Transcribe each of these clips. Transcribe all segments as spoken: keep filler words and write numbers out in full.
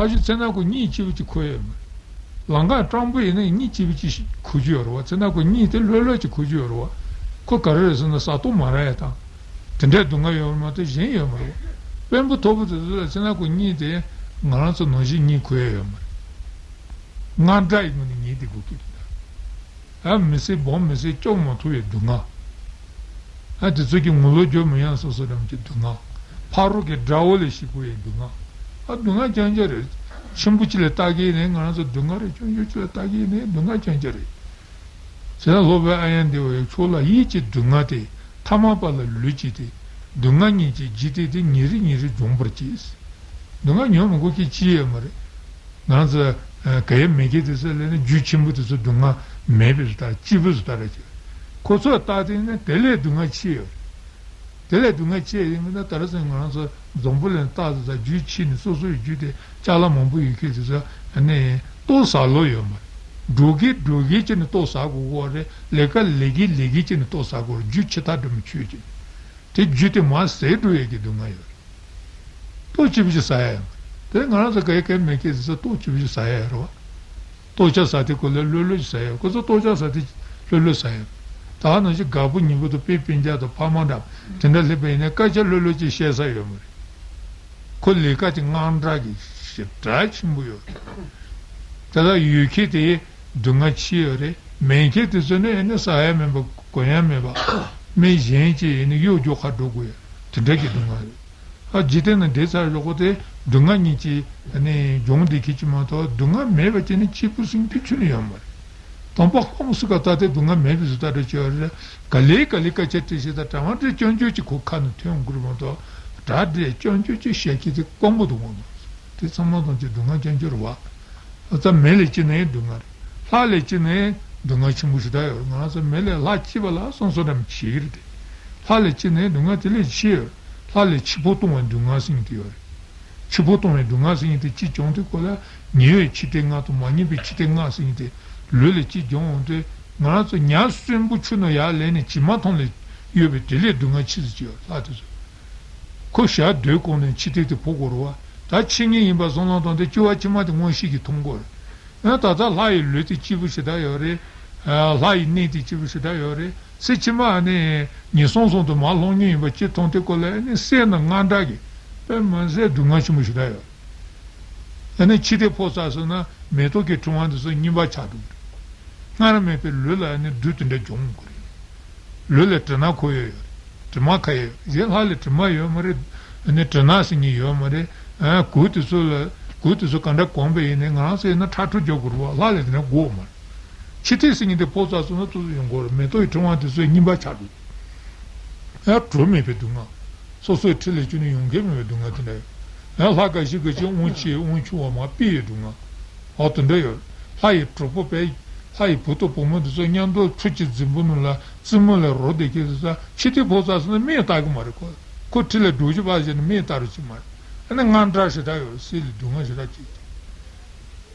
ཕལ་ཆེར་ཚེར་ནག་གུ་གཉིད་སྐྱིད་པོ་ཅིག་ཁུག་ཡོད་མ་རེད། ལམ་ཁ་སྤྲང་པོ་ཡིན་ན་གཉིད་སྐྱིད་པོ་ཅིག་ཁུག་རྒྱུ་ཡོད་རེད་བ། ཚེར་ནག་གུ་གཉིད་དེ་ལྷོད་ལྷོད་ཅིག་ཁུག་རྒྱུ་ཡོད་རེད་བ། ཁོ་ག་རེ་རེད་ཟེར་ན་ཟ་ཏོག་མ་རག་ཡ་དང་། དེ་འདྲའི་སྡུག་བསྔལ་ཡོད་མ་གཏོགས་གཞན་ཡོད་མ་རེད་བ། དཔོན་པོ་མཐོ་པོ་དེ་ཚོ་ལ་ཚེར་ནག་གུ་གཉིད་དེ་ང་རང་ཚོ་ནང་བཞིན་གཉིད་ཁུག་ཡ་ཡོད་མ་རེད། དངངས་སྐྲག་ཡིན་ནི་གཉིད་དེ་ཁུག་གི་རེད། ཨ་མི་སྲིད་སྦོམ་མི་སྲིད་སྐྱོབ་མ་ཐུབ་པའི་སྡུག་བསྔལ། ཨ་དེ་ཚོ་གི་ངོ་ལོག་རྒྱུ་མི་ཡོང་སོ་སོ་རང་གི་སྡུག་བསྔལ། ཕ་རོལ་གྱི་དགྲ་བོ་ལས་ཤི་དགོས་པའི་སྡུག་བསྔལ། ཨ་སྡུག་བསྔལ་རྐྱང་རྐྱང་རེད། ཆེན་པོ་ཅིག་ལ་བལྟ་གི་ཡིན་ནའི་ང་རང་ཚོ་སྡུག་བསྔལ་རེད། ཆུང་ཆུང་ཅིག་ལ་བལྟ་གི་ཡིན་ནའི་སྡུག་བསྔལ་རྐྱང་རྐྱང་རེད། དེ་ལ་སློབ་དཔོན་ཨཱརྱ་དེ་བས་ཁྱོད་ལ་ཡིད་ཀྱི་སྡུག་བསྔལ་ཏེ། ཐ་མལ་པ་ལ་ལུས་ཀྱི་སྟེ། སྡུག་བསྔལ་ཉིད་ཀྱི་འཇིག་རྟེན་འདི། ཉིན་རེ་ཉིན་རེ་འབྱུང་བར་བྱེད། སྡུག་བསྔལ་མྱོང་མི་དགོས་ཀྱི་ཅི་ཡོད་མ་རེད། ང་ཚོ་ག་ཡེ་མེད་ཀྱི་དུས་ཚོད་ལ་ནི་རྒྱུ་ཆེན་པོ་དེ་ཚོ་སྡུག་བསྔལ་མེད་པའི་བཟོ་ལྟ་སྐྱིད་པོའི་བཟོ་ལྟ་རེད་ཅེས། ཁོ་ཚོ་ལ་བལྟ་དུས་ནི་དེ་ལས་སྡུག་བསྔལ་ཆེ་ཡོད་རེད། དེ་ལས་སྡུག་བསྔལ་ཆེ་ཡིན་ན་ད་རེས་ང་རང་ཚོ་འཛམ་བུ་གླིང་བལྟ་ཙང་རྒྱུ་ཆེ་ནི་སོ་སོའི་རྒྱུ་དེ་ཅ་ལག་མང་པོ་ཡོད་ཁྱེད་དེ་ཚོ་ནི་ལྟོ་ཟ་ལོ་ཡོད་མ་རེད། འགྲོ་གི་འགྲོ་གི་ཅེས་ནི་ལྟོ་ཟ་དགོས་གོ་རེད། ལས་ཀ་ལས་གི་ལས་གི་ཅེས་ནི་ལྟོ་ཟ་དགོས་རེད། རྒྱུ་ཆེ་ཐག་འགྲོ་མི་ཆོད་ཅེས། དེ་རྒྱུ་དེ་མར་ཟད་འགྲོ་ཡས་ཀྱི་སྡུག་བསྔལ་ཡོད་རེད། ལྟོ་སྐྱིད་པོ་ཞིག་ཟ་ཡ་ཡོད་མ་རེད། དེ་ང་རང་ཚོ་ག་ཡེ་ག་ཡེ་མེད་ཀྱི་ཟ་ལྟོ་སྐྱིད་པོ་ཞིག་ཟ་ཡ་ཡོད་རེད་བ། ལྟོ་ཆས་ཟ་དེ་ཁོ་ལས་ལྷོད་ལྷོད་ཞིག་ཟ་ཡ་ཡོད། ཁོ་ཚོ་ལྟོ་ཆས་ཟ་དེ་ལྷོད་ལྷོད་ཟ་ཡ་ཡོད། ད་ནང་བཞིན་རྒད་པོ་ཉི་པོ་དང་དཔེ་སྤུན་ཀྱག་དང་ཕ་མ་འདྲ་དེ་འདྲ་སླེབས་པ་ཡིན་ན་སྐད་ཆ་ལྷོད་ལྷོད་ཅིག་བཤད་ས་ཡོད་མ་རེད། ཁོ་ལས་ཀ་དེ་དངངས་སྐྲག་གི་ཞེ་དྲག་ཆེན་པོ་ཡོད་རེད། དེ་ལ་ཡོད་ཁྱེད་དེ་སྡུག་བསྔལ་ཆེ་ཡོད་རེད། མེད་ཁྱེད་དེ་ཚོ་ནི་ཨེ་ནི་ཟ་ཡ་མེད་པ་གོན་ཡ་མེད་པ། མི་གཞན་གྱིས་ཨེ་ནི་གཡོ་སྒྱུ་ཁ་འགྲོ་དགོས་ཡ་དེ་འདྲ་གི་སྡུག་བསྔལ་རེད། ཨ་འཇིག་རྟེན་ན་བསྡད་ཚར་ཞོག་གོ་དེ་སྡུག་བསྔལ་ཉིད་ཀྱིས་ཨ་ནི་སྦྱོང་བསྡད་ཁྱེད་ཀྱི་མ་གཏོགས་སྡུག་བསྔལ་མེད་པ་ཅན་ནི་གཅིག་པུ་ཟིན་དུས་ཚོད་ནི་ཡོད་མ་རེད། དང་པོ་ཧ་མོ་སུ་ག་ད་དེ་སྡུག་བསྔལ་མེད་པའི་བཟོ་ལྟ་འདྲ་བྱས་རེད། ག་ལེ་ག་ལེ་སྐད་ཆ་དྲིས་ཤིག་ད་གྲ་མ་འདྲེ་སྐྱོན་བརྗོད་ཀྱི་ཁོ་ཁ་ནས་ཐོན་དགོས་མ་གཏོགས་གྲ་འདྲེ་སྐྱོན་བརྗོད་ཀྱི་བཤད་ཀྱི་དེ་དཀོན་པོ་འདུག་མ་གཏོགས་དེ་ཚང་མ་ཐམས་ཅད་སྡུག་བསྔལ་སྐྱོན་བརྗོད་རེད་བ། ད་མེ་ལས་སྐྱེས་ནའི་སྡུག་བསྔལ་རེད། ལྷ་ལས་སྐྱེས་ནའི་སྡུག་བསྔལ་ཆེན་པོ་ཞེ་དྲག་ཡོད་རེད། ང་རང་ཚོ་མེ་ལས་ལྷ་སྐྱེས་པ་ལ་སོང་སོ་འདྲ་མི་བྱེད་ཀྱི་རེད་དེ། ལྷ་ལས་སྐྱེས་ནའི་སྡུག་བསྔལ་དེ་ལས་ཆེ་ཡོད་རེད། ལྷ་ལས་འཆི་འཕོ་ལྟུང་བའི་སྡུག་བསྔལ་ཟེར་མཁན་དེ་ཡོད་རེད། འཆི་འཕོ་ལྟུང་བའི་སྡུག་བསྔལ་ཟེར་མཁན་དེ་གཅིག་བྱུང་དུས་ཁོ་ལ་ཉེ་བའི་འཆི་ལྟས་ལྔ་དང་མ་ཉེ་བའི་འཆི་ལྟས་ལྔ་ཟེར་མཁན་དེ་ལུས་ལས་གཅིག་བྱུང་འོང་དུས་ང་རང་ཚོ་ཉ་གསོན་པོ་ཆུ་ནང་ཡར་ལེན་ནས་བྱེ་མ་ཐང་ལ་གཡུགས་པའི་དེ་ལས་སྡུག་བསྔལ་ཆེ་ཟེར་གྱི་ཡོད་རེད། ལྷ་དེ་ཚོ། ཁོ་ཞག་སྡོད་གོང་ནས་འཆི་ལྟས་དེ་ཕོག་དགོས་རེད་བ། ད་འཆི་ངེས་ཡིན་པ་བསམ་བློ་བཏང་སྟེ་སྐྱེ་བ་ཕྱི་མ་དེ་མངོན་ཤེས་ཀྱིས་མཐོང་དགོས་རེད། ཡང་ད་ལྟ་ལྷ་ཡི་ལུས་དེ་སྐྱིད་པོ་ཞེ་དྲག་ཡོད་རེད། ལྷ་ཡི་གནས་དེ་སྐྱིད་པོ་ཞེ་དྲག་ཡོད་རེད། ཚེ་ཕྱི་མ་ནི་ངན་སོང་གསུམ་དུ་མར་ལྷུང་མྱོང་ཡིན་པ་ཅིག་མཐོང་དུས་ཁོ་ལ་ནི་སེམས་ནང་དངངས་སྐྲག་གིས་དཔེ་མི་སྲིད་སྡུག་བསྔལ་ཆེན་པོ་ཞེ་དྲག་ཡོད་རེད། ཨ་ནི་འཆི་ལྟས་ཕོག་ཚར་སོང་ན་མེ་ཏོག་གི་ཕྲེང་བ་འདི་ཚོ་རྙིང་པ་ཆགས་འགྲོ་གི་རེད། སྔར་མེད་པའི་ལུས་ལ་ཨ་ནི་སྡུག་དེ་འདྲ་འབྱུང་དགོས་རེད། ལུས་ལ་དྲི་ན་ཁོ་ཡོད་ཡོད་རེད། དྲི་མ་ཁ་ཡོད་གཞན་ལྷ་ལ་དྲི་མ་ཡོད་མ་རེད། ཨ་ནི་དྲི་ན་ཟེར་མཁན་ཡོད་མ་རེད། ཨ་གོས་དེ་ཚོ་ལ་གོས་དེ་ཚོ་ག་འདྲ་གོན་པ་ཡིན་ནའི་ང་རང་ཚོ་ཡིན་ན་ཁྲ་ཁྲོ་རྒྱག་དགོས་རེད་བ། ལྷ་ལ་དེ་འདྲ་དགོས་མ་རེད། འཆི་ལྟས་ཟེར་མཁན་དེ་ཕོག་ཚར་སོང་ན་ཏོག་ཙམ་ཡོང་གི་རེད། མེ་ཏོག་གི་ཕྲེང་བ་དེ་ཚོ་རྙིང་པ་ཆགས་འགྲོ། ཡང་གྲོགས་མེད་པའི་སྡུག་བསྔལ། སོ་སོའི་འཁྲིས་ལ་བཅུག་ནས་ཡོང་མཁན་མེད་པའི་སྡུག་བསྔལ་དེ་འདྲ་ཡོད། ཡང་ལྷ་འགའ་ཞིག་གིས་ཅིག་དབང་ཆེ་དབང་ཆུང་བ་མར་ཕུལ་བའི་སྡུག་བསྔལ། འོ་དེ་འདྲ་ཡོད། ལྷ་ཡི་གྲོགས་པོ་བས་ལྷ་ཡི་བུ་དང་བུ་མོ་འདི་ཚོ་མཉམ་དུ་ཁྲུས་ཀྱི་རྫིང་བུ་ནང་ལ་རྩེད་མོ་ལ་རོལ་བསྡད་ཀྱི་འདུག་ས། འཆི་ལྟས་ཕོག་ཚར་སོང་ན་མིས་ལྟ་གི་མ་རེད་ཁོ། ཁོ་འཁྲིས་ལ་སྒྲུག་ཅིག་ཕར་བྱས་ནས་མིས་ལྟ་རོགས་བྱེད་མ་རེད། ཨ་ནི་དངངས་སྐྲག་ཞེ་དྲག་ཡོད། སྲིད་ལ་སྡུག་བསྔལ་ཞེ་དྲག་སྐྱེས།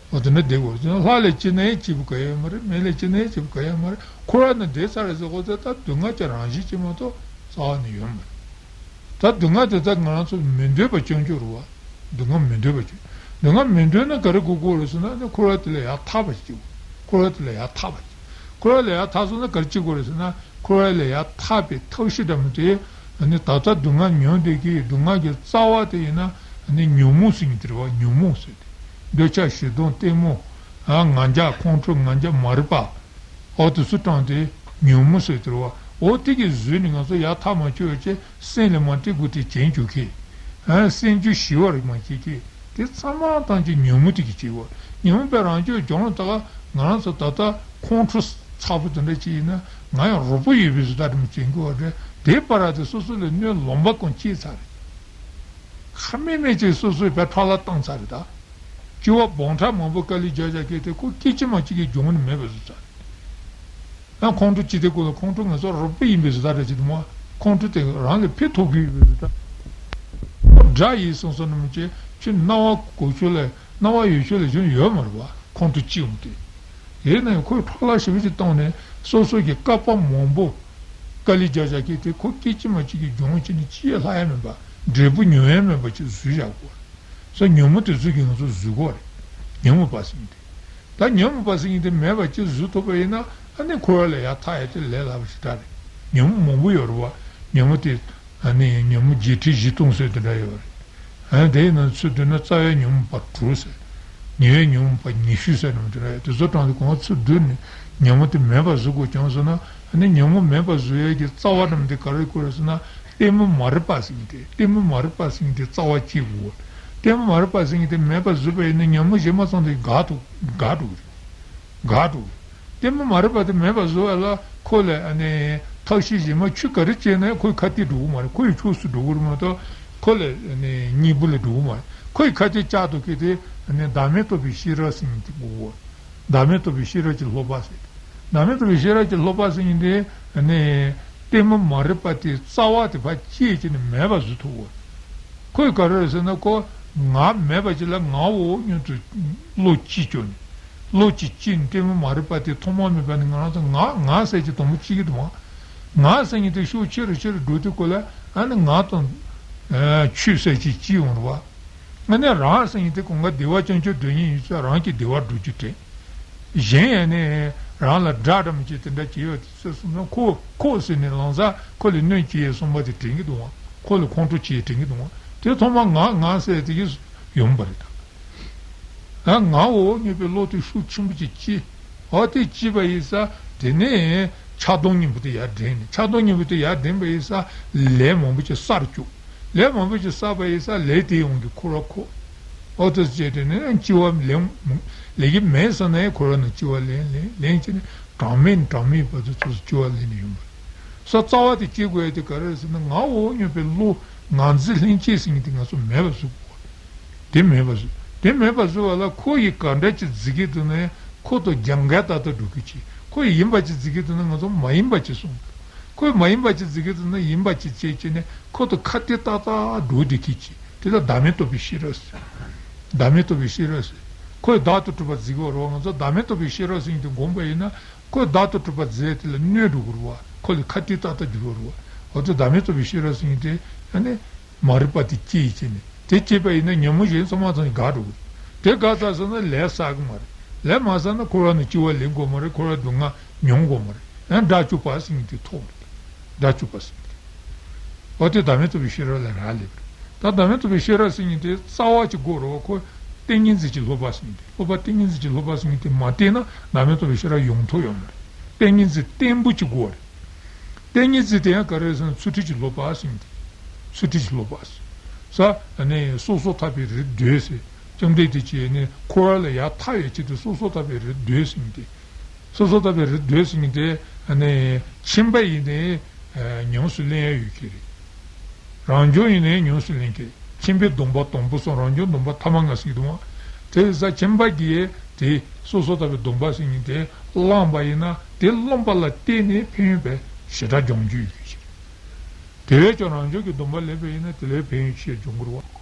འོ་དེ་འདྲ་བསྡད་དགོས། ལྷ་ལས་སྐྱེས་ནའི་སྐྱིད་པོ་ག་ཡོད་མ་རེད། མི་ལས་སྐྱེས་ནའི་སྐྱིད་པོ་ག་ཡོད་མ་རེད། འཁོར་བ་ནང་བསྡད་ཚར་རེད་ཟེར་གོ་ཚེ་ད་སྡུག་བསྔལ་གྱི་རང་བཞིན་གཅིག་མ་གཏོགས་རྩ་བ་ནས་ཡོད་མ་རེད། ད་སྡུག་བསྔལ་དེ་ད་ང་རང་ཚོ་མི་འདོད་པ་སྐྱོན་བརྗོད་རེད་བ། སྡུག་བསྔལ་མི་འདོད་པ་སྐྱོན། སྡུག་བསྔལ་མི་འདོད་ན་ག་རེ་དགོས་དགོས་རེད་ཟེར་ན་ནི་འཁོར་བ་དེ་ལས་ཡར་ཐར་པ་ཞིག་དགོས། འཁོར་བ་དེ་ལས་ཡར་ཐར་པ་ཞིག་འཁོར་བ་ལས་ཡར་ཐར་སོང་ན་ག་རེ་བྱེད་དགོས་རེད་ཟེར་ན། འཁོར་བ་ལས་ཡར་ཐར་པའི་ཐབས་ཤེས་འདྲ་མོ་དེ་ནི་ད་ལྟ་སྡུག་བསྔལ་མྱོང་བསྡད་ཀྱི་སྡུག་བསྔལ་གྱི་རྩ་བ་དེ་ཡིན་ན་ནི་ཉོན་མོངས་ཟེར་མཁན་དེ་རེད་བ། ཉོན་མོངས་ཟེར་ཏེ། འདོད་ཆགས་ཞེ་སྡང་གཏི་མུག་ང་རྒྱལ་ཁོང་ཁྲོ་ང་རྒྱལ་མ་རིག་པ། འོ་དེ་ཚོ་དྲངས་ཏེ་ཉོན་མོངས་ཟེར་དེ་རེད་བ། འོ་དེ་གིས་བཟོས་ནས་ང་ཚོ་ཡར་ཐར་མ་བཅུག་བྱས་སེམས་ལ་མ་སྤྲད་དགོས་དེ་བྱེད་འཇུག་གི། ཨ་སེམས་རྒྱུད་ཞི་བར་མ་བྱེད་ཀྱི། དེ་ཚང་མ་ཐམས་ཅད་ཉོན་མོངས་དེ་གིས་བྱེད་བ། ཉོན་མོངས་པའི་རང་རྒྱུད་སྦྱོང་ལ་ད་ག་ང་རང་ཚོ་ད་ལྟ་ཁོང་ཁྲོ་ཚ་པོ་དེ་འདྲ་ཅིག་ཡིན་ན་ང་ཡང་རོགས་པ་ཡོད་པའི་བཟོ་ལྟ་དེ་མོ་བྱེད་དགོས་བ་རེད། དེ་བར་དེ་སོ་སོ་ལ་གནོད་ལོང་པ་ཀུན་སྐྱེས་ཚར་རེད། ཁ་མེད་མེད་ཅིག་སོ་སོའི་བས་ཁྲག་ལ་བཏང་ཚར་རེད་ད། སྐྱེ་བ་སྦོམ་ཕྲ་མང་པོ་དཀའ་ལས་རྒྱག་བྱས་སྐྱེས་ཏེ་ཁོ་སྐད་ཅིག་མ་གཅིག་གི་སྦྱོང་ནི་མེད་པའི་བཟོ་ལྟ་རེད། ཡང་ཁོང་ཁྲོ་སྐྱེས་ཏེ་ཁོ་ལ་ཁོང་ཁྲོ་ང་ཚོ་རོགས་པ་ཡིན་པའི་བཟོ་ལྟ་རེད་ཅེས་དུ་མ། ཁོང་ཁྲོ་དེ་རང་ལ་ཕན་ཐོགས་ཀྱི་ཡོད་པའི་བཟོ་ལྟ། དགྲ་ཡིན་སོང་སོང་ན་མི་བྱེད་ཁྱོད་སྣང་བ་གོ་ཆོད་ལ་སྣང་བ་ཡོད་ཆོད་ལ་གཞུང་ཡོད་མ་རེད་བ། ཁོང་ཁྲོ་སྐྱེ་འོང་སྟེ། ཡིན་ན་ཡང་ཁོས་ཁྲག་ལ་ཞེ་པོ་ཅིག་བཏང་ནས་སོ་སོ་གི་བསྐལ་པ་མང་པོ་དཀའ་ལས་རྒྱག་བྱས་སྐྱེས་ཏེ་ཁོ་སྐད་ཅིག་མ་གཅིག་གི་སྦྱོང་བྱས་ནས་ཅི་ཡང་ལྷག་ཡ་མེད་པ་འབྲས་བུ་མྱོང་ཡ་མེད་པ་ཅིག་བཟོས་བཞག་གོ། ད་ཉོན་མོངས་དེ་ཚོ་གིས་ང་ཚོ་བཟོས་ཀྱི་ཡོད་རེད། ཉོན་མོངས་པ་ཟེར་མཁན་དེ། ད་ཉོན་མོངས་པ་ཟེར་མཁན་དེ་མེད་པ་ཅིག་བཟོ་ཐུབ་པ་ཡིན་ན་ཨ་ནི་འཁོར་བ་ལས་ཡར་ཐར་ཡ་དེ་ལས་སླ་པོ་ཞེ་དྲག་རེད། ཉོན་མོངས་མང་པོ་ཡོད་རེད་བ། ཉོན་མོངས་དེ་ཨ་ནི་ཉོན་མོངས་བརྒྱད་ཁྲི་བཞི་སྟོང་ཟེར་དེ་འདྲ་ཡོད་རེད། ཨ་ནི་དེ་ཡིན་ན་ཚུར་བསྡུས་ན་རྩ་བའི་ཉོན་མོངས་པ་དྲུག་ཟེར། ཉེ་བའི་ཉོན་མོངས་པ་ཉི་ཤུ་ཟེར་ནམ་དེ་འདྲ་ཡོད། དེ་ཚོ་གྲངས་དེ་གོང་ཚུར་བསྡུས་ནས་ཉོན་མོངས་དེ་མེད་པ་བཟོ་དགོས་ཀྱང་ཟེར་ན། ཨ་ནི་ཉོན་མོངས་མེད་པ་བཟོ་ཡས་ཀྱི་རྩ་བ་འདྲ་མི་དེ་ག་རེ་དགོས་རེད་ཟེར་ན། གཏི་མུག་མ་རིག་པ་ཟེར་མཁན་དེ། གཏི་མུག་མ་རིག་པ་ཟེར་མཁན་དེ་རྩ་བ་གཅིག་དགོས། གཏི་མུག་མ་རིག་པ་ཟེར་མཁན་དེ་མེད་པ་བཟོས་པ་ཡིན་ན་ཉོན་མོངས་གཞན་མ་ཚང་དེ་འགག་ཐུབ་འགག་འགྲོ་གི་རེད། འགག་འགྲོ་གི་རེད། གཏི་མུག་མ་རིག་པ་དེ་མེད་པ་བཟོ་བ་ལ་ཁོ་ལ་ཨ་ནི་ཐབས་ཤེས་གཞན་མ་ཆུ་ག་རེ་བྱས་ན་ཁོའི་ཁ་གཏད་འགྲོ་གི་མ་རེད། ཁོ་ཡི་ཕྱོགས་སུ་འགྲོ་གི་རེད་མ་གཏོགས་ཁོ་ལ་ཨ་ནི་གཉིས་པོ་ལ་འགྲོ་གི་མ་རེད། ཁོ་ཡི་ཁ་གཏད་བཅག་ཐུབ་མཁན་དེ་ཨ་ནི་བདག་མེད་རྟོགས་པའི་ཤེས་རབ་ཟེར་མཁན་དེ་དགོས། བདག་མེད་རྟོགས་པའི་ཤེས་རབ་ཀྱི་སློབ་པ་ཟེར། བདག་མེད་རྟོགས་པའི་ཤེས་རབ་ཀྱི་སློབ་པ་ཟེར་མཁན་དེ་ནི་གཏི་མུག་མ་རིག་པ་དེ་རྩ་བ་དེ་ཕར་བཅད་ཀྱི་ནི་མེད་པ་བཟོ་ཐུབ་དགོས། ཁོས་ག་རེ་ཟེར་ན་ཁོ་ང་མེད་པ་ཅིག་ལ་ངའོ་སྙམ་དུ་བློ་གཅིག་བཅོས་ནས། བློ་གཅིག་གཅིག་ནས་གཏི་མུག་མ་རིག་པ་དེ་ཐོག་མ་མེད་པ་ནས་ང་རང་ཚོ་ང་ང་ཟེར་གྱི་དང་པོ་གཅིག་གི་དུ་མ། ང་ཟེར་མཁན་དེ་ཤུགས་ཆེ་རུ་ཆེ་རུ་འགྲོ་དུས་ཁོ་ལ་ཨ་ནི་ང་དང་ཆོས་ཟེར་གྱི་གཅིག་ཡོང་རེད་བ། ཨ་ནི་རང་ཟེར་མཁན་དེ་གང་ག་བདེ་བ་ཅན་ཅོ་འདོད་མཁན་ཡིན་ཙང་རང་གི་བདེ་བ་སྒྲུབ་རྒྱུ་དྲན། གཞན་ཡང་ནི་རང་ལ་དགྲ་འདྲ་མི་བྱེད་དེ་འདྲ་བྱེད་ཡོད་དེ་ཚོ་སོང་ན་ཁོ་ཁོ་ཟེར་ནས་ལང་ཚ་ཁོ་ལ་གནོད་བྱེད་ཡས་གསུངས་པ་དེ་དྲན་གྱི་འདུག་བ། ཁོ་ལ་ཁོང་ཁྲོ་བྱེད་ཡས་དྲན་གྱི་འདུག་བ། དེ་ཐོག་མ་ང་ང་ཟེར་དེ་གིས་ཡོང་བ་རེད་ད། ཨ་ངའོ་སྙམ་པའི་བློ་དེ་ཤུགས་ཆེན་པོ་ཅིག་སྐྱེས། འོ་དེ་སྐྱེས་པ་ཡིན་ཙང་དེ་ནས་ཆགས་སྡང་གཉིས་པོ་དེ་ཡར་འདྲེན་ནས། ཆགས་སྡང་གཉིས་པོ་དེ་ཡར་འདྲེན་པ་ཡིན་ཙང་ལས་མང་པོ་ཅིག་བསགས་བཅུག་ལས་མང་པོ་ཅིག་བསགས་པ་ཡིན་ཙང་ལས་དེ་ཡོང་གི་འཁོར་བ་འཁོར། འོ་དེ་བྱས་དེ་ནས་སྐྱེ་བ་ལེན་ལེན་གྱི་མེད་ཟེར་ན་ཡང་འཁོར་བ་ནང་སྐྱེ་བ་ལེན་ལེན་ལེན་བྱས་ནས་གྲངས་མེད་གྲངས་མེད་བར་དུ་ཚུར་སྐྱེ་བ་ལེན་ནས་ཡོང་བ་རེད། ས་རྩ་བ་དེ་སྐྱེ་དགོས་ཡ་དེ་ག་རེ་རེད་ཟེར་ན་ངའོ་སྙམ་པའི་བློ་ང་རྫི་ལྷན་སྐྱེས་ཟེར་མཁན་དེ་ང་ཚོ་མེད་པ་བཟོ་དགོས། དེ་མེད་པ་བཟོ། དེ་མེད་པ་བཟོ་བ་ལ་ཁོ་ཡི་ག་འདྲ་ཅིག་རྫི་གི་འདུག་ན་ཁོ་དང་རྒྱབ་འགལ་ཏག་ཏག་འགྲོ་གི་ཅིག་ཁོ་ཡི་ཡིན་པ་ཅིག་རྫི་གི་འདུག་ན་ང་ཚོ་མ་ཡིན་པ་ཅིག་གསུང་། ཁོ་ཡི་མ་ཡིན་པ་ཅིག་རྫི་གི་འདུག་ན་ཡིན་པ་ཅིག་བྱས་བྱས་ནས་ཁོ་དང་ཁ་གཏད་ཏག་ཏག་འགྲོ་བསྡད་གི་ཅིག་དེ་ལ་བདག་མེད་རྟོགས་པའི་ཤེས་རབ་ཟེར། བདག་མེད་རྟོགས་པའི་ཤེས་རབ་ཟེར། ཁོ་ཡི་བདག་ཏུ་གྲུབ་པ་རྫི་གི་ཡོད་རེད་བ། ང་ཚོ་བདག་མེད་རྟོགས་པའི་ཤེས་རབ་ཟེར་མཁན་དེ་བསྒོམས་པ་ཡིན་ན། ཁོས་བདག་ཏུ་གྲུབ་པ་རྫི་དེ་ལ་གནོད་འགྲོ་གི་རེད་བ། ཁོ་ལ་ཁ་གཏད་ཏག་ཏག་འགྱུར་གི་རེད་བ། འོ་ཙི་བདག་མེད་རྟོགས་པའི་ཤེས་རབ་ཟེར་མཁན་དེ་ཨ་ནི་མ་རིག་པ་དེ་སྐྱེས་ཡི་བྱས་ནས། དེ་སྐྱེས་པ་ཡིན་ན་ཉོན་མོངས་གཞན་ཚང་མ་ཚང་འགག་འགྲོ་གི་རེད། དེ་འགག་ཚར་སོང་ན་ལས་བསགས་གི་མ་རེད། ལས་མ་བསགས་ན་འཁོར་བ་ནང་སྐྱེ་བ་ལེན་དགོས་མ་རེད། འཁོར་བའི་སྡུག་བསྔལ་མྱོང་དགོས་མ་རེད། ཡང་དགྲ་བཅོམ་པ་ཟེར་མཁན་དེ་ཐོབ་རེད། དགྲ་བཅོམ་པ་ཟེར་མཁན་དེ། འོ་དེ་བདག་མེད་རྟོགས་པའི་ཤེས་རབ་ལ་རག་ལས་པ་རེད། ད་བདག་མེད་རྟོགས་པའི་ཤེས་རབ་ཟེར་མཁན་དེ་རྩ་བ་གཅིག་དགོས་རེད་བ། ཁོ་ཏིང་ངེ་འཛིན་གྱི་སློབ་པ་ཟེར་མཁན་དེ། སློབ་པ་ཏིང་ངེ་འཛིན་གྱི་སློབ་པ་ཟེར་མཁན་དེ་མ་བསྟེན་ན་བདག་མེད་རྟོགས་པའི་ཤེས་རབ་ཡོང་ཐབས་ཡོད་མ་རེད། ཏིང་ངེ་འཛིན་བརྟན་པོ་གཅིག་དགོས་རེད། ཏིང་ངེ་འཛིན་དེ་ཡང་ག་རེ་ཟེར་ན་ཚུལ་ཁྲིམས་ཀྱི་སློབ་པ་ཟེར་མཁན་དེ། ཚུལ་ཁྲིམས་ཀྱི་སློབ་པ་ཟེར། ས་ནས་སོ་སོར་ཐར་པའི་རིགས་བསྡོས་ཟེར། བཅོམ་ལྡན་འདས་ཀྱིས་ནི་འཁོར་བ་ལས་ཡར་ཐར་བའི་ཆེད་དུ་སོ་སོར་ཐར་པའི་རིགས་བསྡོས་ཟེར་མཁན་དེ། སོ་སོར་ཐར་པའི་རིགས་བསྡོས་ཟེར་མཁན་དེ་ནི་ཁྱིམ་པ་ཡིན་ནའི་ཉམས་སུ་ལེན་ཡ་ཡོད་ཀྱི་རེད། རང་བྱུང་ཡིན་ནའི་ཉམས་སུ་ལེན་གྱི། ཁྱིམ་པའི་སྡོམ་པ་དང་པོ་གསུམ། རང་བྱུང་སྡོམ་པ་ཐ་མ་ལྔ་ཟེར་གྱི་འདུག་བ། དེ་ཡིན་ཙང་ཁྱིམ་པ་གིས་དེ་སོ་སོར་ཐར་པའི་སྡོམ་པ་ཟེར་མཁན་དེ་བླངས་པ་ཡིན་ན་དེ་བླངས་པ་ལ་བརྟེན་ནས་ཕན་ཡོན་དཔེ་ཞེ་དྲག་འབྱུང་རྒྱུ་ཡོད་ཀྱི་རེད། དེ་བས་ཀྱང་རང་བྱུང་གི་སྡོམ་པ་ལེན་པ་ཡིན་ན་དེ་ལས་ཕན་ཡོན་ཆེ་འབྱུང་གི་རེད་བ།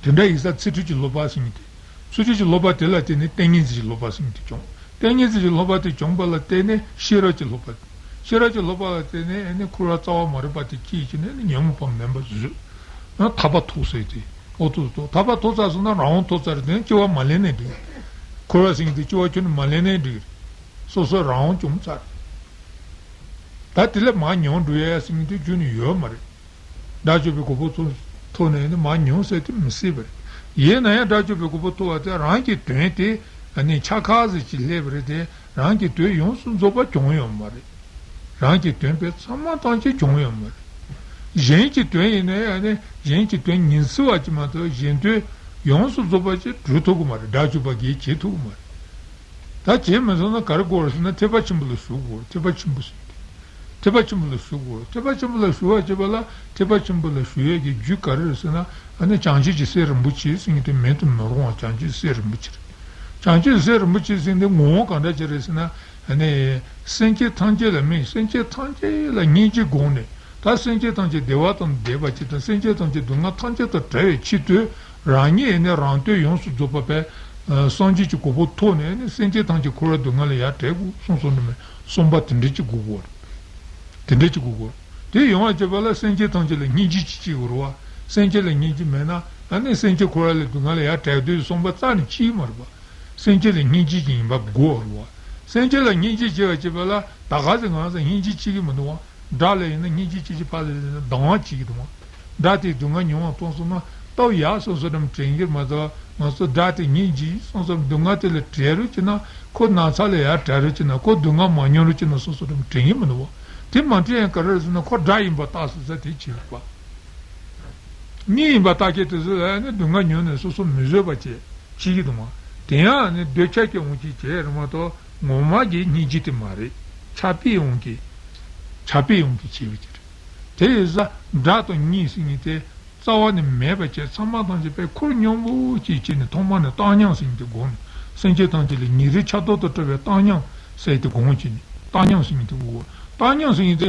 དེ་འདྲ་ཡིན་ཙང་ཚུལ་ཁྲིམས་ཀྱི་སློབ་པ་ཟེར་མཁན་དེ། ཚུལ་ཁྲིམས་ཀྱི་སློབ་པ་དེ་ལ་བརྟེན་ནས་ཏིང་ངེ་འཛིན་གྱི་སློབ་པ་ཟེར་མཁན་དེ་བྱུང་། ཏིང་ངེ་འཛིན་གྱི་སློབ་པ་དེ་བྱུང་བ་ལ་བརྟེན་ནས་ཤེས་རབ་ཀྱི་སློབ་པ། ཤེས་རབ་ཀྱི་སློབ་པ་ལ་བརྟེན་ནས་ཨ་ནི་འཁོར་བ་རྩ་བ་མ་རིག་པ་དེ་སྐྱེས་ཀྱི་ནས་ཨ་ནི་ཉོན་མོངས་པ་མིན་པ་བཟོས། ཨ་ཐར་པ་ཐོབ་ཟེར་ཏེ། ཨོ་ཐོབ་ཐོབ། ཐར་པ་ཐོབ་ཚར་སོང་ན་རང་དབང་ཐོབ་ཚར་རེད། དེ་ནས་སྐྱེ་བ་མ་ལེན་ནའི་འགྲིག་འཁོར་བ་ཟེར་མཁན་དེ་སྐྱེ་བ་ཁྱོན་ནས་མ་ལེན་ནའི་འགྲིག་སོ་སོ་རང་དབང་བྱུང་ཚར། ད་དེ་ལས་མར་མྱོང་འགྲོ་ཡ་ཟེར་མཁན་དེ་ཁྱོན་ནས་ཡོད་མ་རེད། དགྲ་བཅོམ་པའི་གོ་འཕང་ཐོབ་ཐོབ་ནས་ནི་མར་མྱོང་ཟེར་དེ་མི་སྲིད་པ་རེད། ཡིན་ན་ཡང་དགྲ་བཅོམ་པའི་གོ་འཕང་ཐོབ་པ་དེ་རང་གི་དོན་དེ་ཨ་ནི་འཆར་ཁ་ཟིག་ཅིག་སླེབས་པ་རེད་དེ། རང་གི་དོན་ཡོངས་སུ་རྫོགས་པ་བྱུང་ཡོད་མ་རེད། རང་གི་དོན་དཔེ་ཚང་མ་ཐམས་ཅད་བྱུང་ཡོད་མ་རེད། གཞན་གྱི་དོན་ཡིན་ན་ཡང་ནི་གཞན་གྱི་དོན་ཉིན་སྲིད་པ་ཅིག་མ་གཏོགས་གཞན་དོན་ཡོངས་སུ་རྫོགས་པ་ཅིག་གྲུབ་ཐུབ་ཀྱི་མ་རེད། དགྲ་བཅོམ་པ་གིས་བྱེད་ཐུབ་ཀྱི་མ་རེད། ད་བྱེད་མི་ཐུབ་ན་ག་རེ་དགོས་རེད་ཟེར་ན་ཐེག་པ་ཆེན་པོ་ལ་ཞུགས་དགོས་རེད། ཐེག་པ་ཆེན་པོ་ཟེར་ཏེ། ཐེག་པ་ཆེན་པོ་ལ་ཞུགས་དགོས་རེད། ཐེག་པ་ཆེན་པོ་ལ་ཞུགས་པ་བྱེད་པ་ལ་ཐེག་པ་ཆེན་པོ་ལ་ཞུགས་ཡས་ཀྱི་རྒྱུ་ག་རེ་རེད་ཟེར་ན། ཨ་ནི་བྱང་ཆུབ་ཀྱི་སེམས་རིན་པོ་ཆེ་ཟེར་མཁན་དེ་མེད་དུ་མི་རུང་བ་བྱང་ཆུབ་ཀྱི་སེམས་རིན་པོ་ཆེ་རེད། བྱང་ཆུབ་སེམས་རིན་པོ་ཆེ་ཟེར་འདི་ངོ་བོ་གང་འདྲ་ཅིག་རེད་ཟེར་ན། ཨ་ནི་སེམས་ཅན་ཐམས་ཅད་ལ་དམིགས། སེམས་ཅན་ཐམས་ཅད་ལ་སྙིང་རྗེ་དགོངས་ནས། ད་སེམས་ཅན་ཐམས་ཅད་བདེ་བ་དང་ལྡན་པ་ཅིག་དང་སེམས་ཅན་ཐམས་ཅད་སྡུག་བསྔལ་ཐམས་ཅད་དང་བྲལ་བའི་ཆེད་དུ་རང་ཉིད་ནི་རང་དོན་ཡོངས་སུ་རྫོགས་པ་བས། ཨ་སངས་རྒྱས་ཀྱི་གོ་འཕང་ཐོབ་ནས་ནི་སེམས་ཅན་ཐམས་ཅད་འཁོར་བའི་སྡུག་བསྔལ་ལས་ཡར་བྲལ་དགོས་གསུངས་སོང་ནི་མེད། གསུངས་པ་དེ་འདྲ་ཅིག་དགོས་ཀྱི་ཡོད་རེད། དེ་འདྲ་ཅིག་དགོས་ཀྱི་ཡོད་རེད། དེ་ཡོང་བ་བྱེད་པ་ལ་སེམས་ཅན་ཐམས་ཅད་ལ་སྙིང་རྗེ་ཅིག་སྐྱེ་དགོས་རེད་བ། སེམས་ཅན་ལ་སྙིང་རྗེ་མེད་ན་ ཨ་ནི་སེམས་ཅན་ཁོ་ར་ལ་སྡུག་བསྔལ་ལ་ཡར་བྲལ་དུས་གསུངས་པ་རྩ་ནས་ཅིག་མ་རེད་པ། སེམས་ཅན་ལ་སྙིང་རྗེ་ཅིག་ཡིན་པ་དགོས་རེད་པ། སེམས་ཅན་ལ་སྙིང་རྗེ་བྱེད་པ་བྱེད་པ་ལ་ད་ག་ཟེ་ང་ཚོ་སྙིང་རྗེ་བྱེད་ཀྱི་མི་འདུག་པ། དགྲ་ལ་ཡིན་ན་སྙིང་རྗེ་བྱེད་ཀྱི་ཕར་ལ་སྡང་བ་བྱེད་ཀྱི་འདུག་པ། དགྲ་དེའི་སྡུག་བསྔལ་མྱོང་བ་མཐོང་སོང་ན་སྟབས་ཡག་སོ་སོ་འགྲམ་དྲན་གྱི་མ་གཏོགས། ང་ཚོ་དགྲ་དེ་སྙིང་རྗེ་སོང་ཙང་སྡུག་བསྔལ་དེ་ལ་བྲལ་རོགས་བྱེད་ན། ཁོ་ན་ཚ་ལ་ཡར་བྲལ་རོགས་བྱེད་ན། ཁོ་སྡུག་བསྔལ་མ་མྱོང་རོགས་བྱེད་ན་སོ་སོ་འགྲམ་དྲན་གྱི་མི་འདུག་པ། དེ་མ་དྲན་ཡང་ག་རེ་རེད་ཟེར་ན་ཁོ་དགྲ་ཡིན་པ་བཏགས་སོང་ཙང་དེ་བྱེད་དགོས་པ། མྱི་ཡིན་པ་བཏགས་མཁན་དེ་ཚོ་ལ་ནི་སྡུག་བསྔལ་མྱོང་ནས་སོ་སོ་མི་བཟོད་པ་བྱེད་བྱེད་ཀྱི་འདུག་པ། དེ་ཡང་ནི་འདོད་ཆགས་ཀྱི་དབང་གིས་བྱས་རེད་མ་གཏོགས་ངོ་མ་གི་སྙིང་རྗེ་དེ་མ་རེད། ཆགས་པའི་དབང་གིས། ཆགས་པའི་དབང་གིས་བྱས་པ་ཅིག་རེད། དེ་ཡིན་ཙང་དགྲ་དང་གཉེན་ཟེར་མཁན་དེ་རྩ་བ་ནས་མེད་པ་བྱས། ཚང་མ་ཐམས་ཅད་པའི་ཁུར་སྙོམས་པོ་ཅིག་བྱས་ནས་ཐོག་མ་ནས་བཏང་སྙོམས་ཟེར་མཁན་དེ་དགོས་ནས། སེམས་ཅན་ཐམས་ཅད་ལ་ཉེ་རིང་ཆགས་སྡང་དང་བྲལ་བའི་བཏང་སྙོམས་ཟེར་དེ་དགོས་བྱས་ནས། བཏང་སྙོམས་ཟེར་མཁན་དེ་དགོས། བཏང་སྙོམས་ཟེར་མཁན་དེ་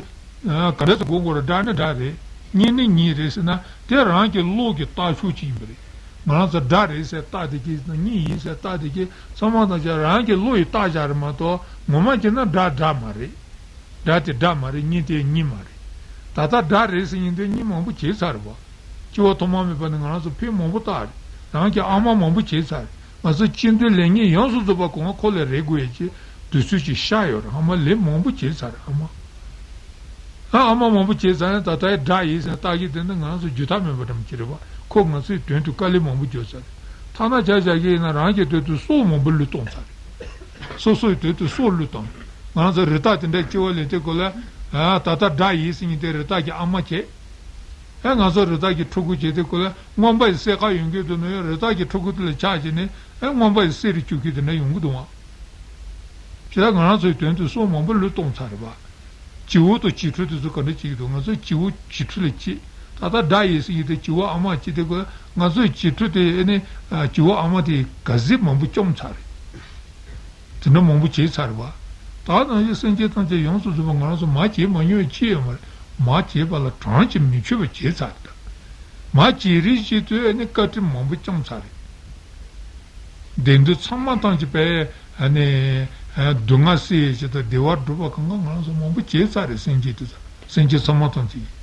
ཨ། ག་འདྲ་ཟེ་དགོས་དགོས་རེད། དགྲ་ནི་དགྲ་རེད། གཉེན་ནི་གཉེན་རེད་ཟེར་ན་དེ་རང་གི་བློ་གི་ལྟ་ཕྱོགས་ཅིག་ཡིན་པ་རེད། ང་རང་ཚོ་དགྲ་རེད་ཟེར་བཏགས་བསྡད་ཀྱི་ཡིན་ན། གཉེན་ཡིན་ཟེར་བཏགས་བསྡད་ཀྱི་ཚང་མ་ཐམས་ཅད་རང་གི་བློ་ཡིས་བཏགས་བཞག་རེད་མ་གཏོགས་ངོ་མ་བྱས་ན་དགྲ་དགྲ་མ་རེད། དགྲ་དེ་དགྲ་མ་རེད། གཉེན་དེ་གཉེན་མ་རེད། ད་ལྟ་དགྲ་རེད་ཟེར་མཁན་དེ་གཉེན་མང་པོ་བྱས་ཚར་རེད་པ། སྐྱེ་བ་ཐོག་མ་མེད་པ་ནས་ང་རང་ཚོ་ཕན་མང་པོ་བཏགས་རེད། རང་གི་ཨ་མ་མང་པོ་བྱས་ཚར་རེད། ང་ཚོ་སྐྱེ་འདོད་ལེགས་ཉེས་ཡོངས་སུ་རྫོགས་པ་གོང་ཁོ་ལ་རེག་དགོས་ཡས་ཀྱི་དུས་ཚོད་ཅིག་ཤར་ཡོད་རེད། ཨ་མ་ལས་མང་པོ་བྱས་ཚར་རེད། ཨ་མ། ཨ་ཨ་མ་མང་པོ་བྱས་ཚར་ནས་ད་ལྟའི་དགྲ་ཡིན་ཟེར་བཏགས་ཀྱི་དེ་ནི་ང་ཚོ་རྒྱུ་ཐག་མེད་པ་འདྲ་མོ་ཅིག་རེད་པ། ཁོ་ང་ཚོའི་དོན་དུ་དཀའ་ལས་མང་པོ་བརྒྱབ་ཚར་རེད། ཐ་ན་ཆ་བཞག་གི་ཡིན་ན་རང་གི་དོན་དུ་སྲོག་མང་པོ་བློས་གཏོང་ཚར་རེད། སོ་སོའི་དོན་དུ་སྲོག་བློས་བཏང་། ང་ཚོ་རི་དྭགས་དེ་འདྲ་སྐྱེ་བ་ལེན་དུས་སྐབས་ལ། ཨ། ད་ལྟ་དགྲ་ཡིན་ཟེར་མཁན་དེ་རི་དྭགས་ཀྱི་ཨ་མ་བྱས། ཨ། ང་ཚོ་རི་དྭགས་ཀྱི་ཕྲུ་གུ་བྱས་དུས་སྐབས་ལ་རྔོན་པ་ཡི་སྲས་ཁ་ཡོང་གི་འདུག་ན་ཡང་རི་དྭགས་ཀྱི་ཕྲུ་གུ་དེ་ལ་ཆགས་བྱས་ནས། ཨ། རྔོན་པ་ཡི་སྲས་རེ་སྐྱོབ་མཁན་དེ་འདྲ་ཡོང་གི་འདུག་ཨང་། བྱས་ཙང་ང་རང་ཚོའི་དོན་དུ་སྲོག་མང་པོ་བློས་གཏོང་ཚར་རེད་པ། བྱིའུ་དང་བྱིའུ་ཕྲུག་དེ་ཚོ་ག་འདྲ་བྱེད་ཀྱི་འདུག་ང་ཚོ་བྱིའུ་བྱིའུ་ཕྲུག་ལ་སྐྱེས། ད་ལྟ་དགྲ་ཡིན་ཟེར་གྱི་དེ་བྱིའུ་ཨ་མ་སྐྱེས་དུས་སྐབས་ང་ཚོའི་བྱིའུ་ཕྲུག་དེ་ཨ་ནི་བྱིའུ་ཨ་མ་དེས་ག་ཚོད་མང་པོ་བཅོམ་ཚར་རེད། དེ་འདྲ་མང་པོ་བྱས་ཚར་བ། ད་ནང་བཞིན་སེམས་ཅན་ཐམས་ཅད་ཡོངས་སུ་རྫོགས་པ་ང་རང་ཚོ་མར་བྱས་མ་མྱོང་བ་ཅི་ཡང་མ་རེད། མར་བྱས་པ་ལ་གྲངས་ཀྱིས་མི་ཆོད་པ་བྱས་ཚར་རེད། ད་མར་བྱས་རིགས་ཤིག་ཏུ་ཨ་ནི་བཀའ་དྲིན་མང་པོ་བསྐྱངས་ཚར་རེད། དེང་དུས་ཚང་མ་ཐམས་ཅད་པས་ཨ་ནི་སྡུག་བསྔལ་སེལ་ཡས་ཆེད་དུ་བདེ་བ་སྒྲུབ་པ་གང་ག་ང་རང་ཚོ་མང་པོ་བྱས་ཚར་རེད། སེམས་ཅན་དེ་ཚོ་སེམས་ཅན་ཚང་མ་ཐམས་ཅད་ཀྱིས།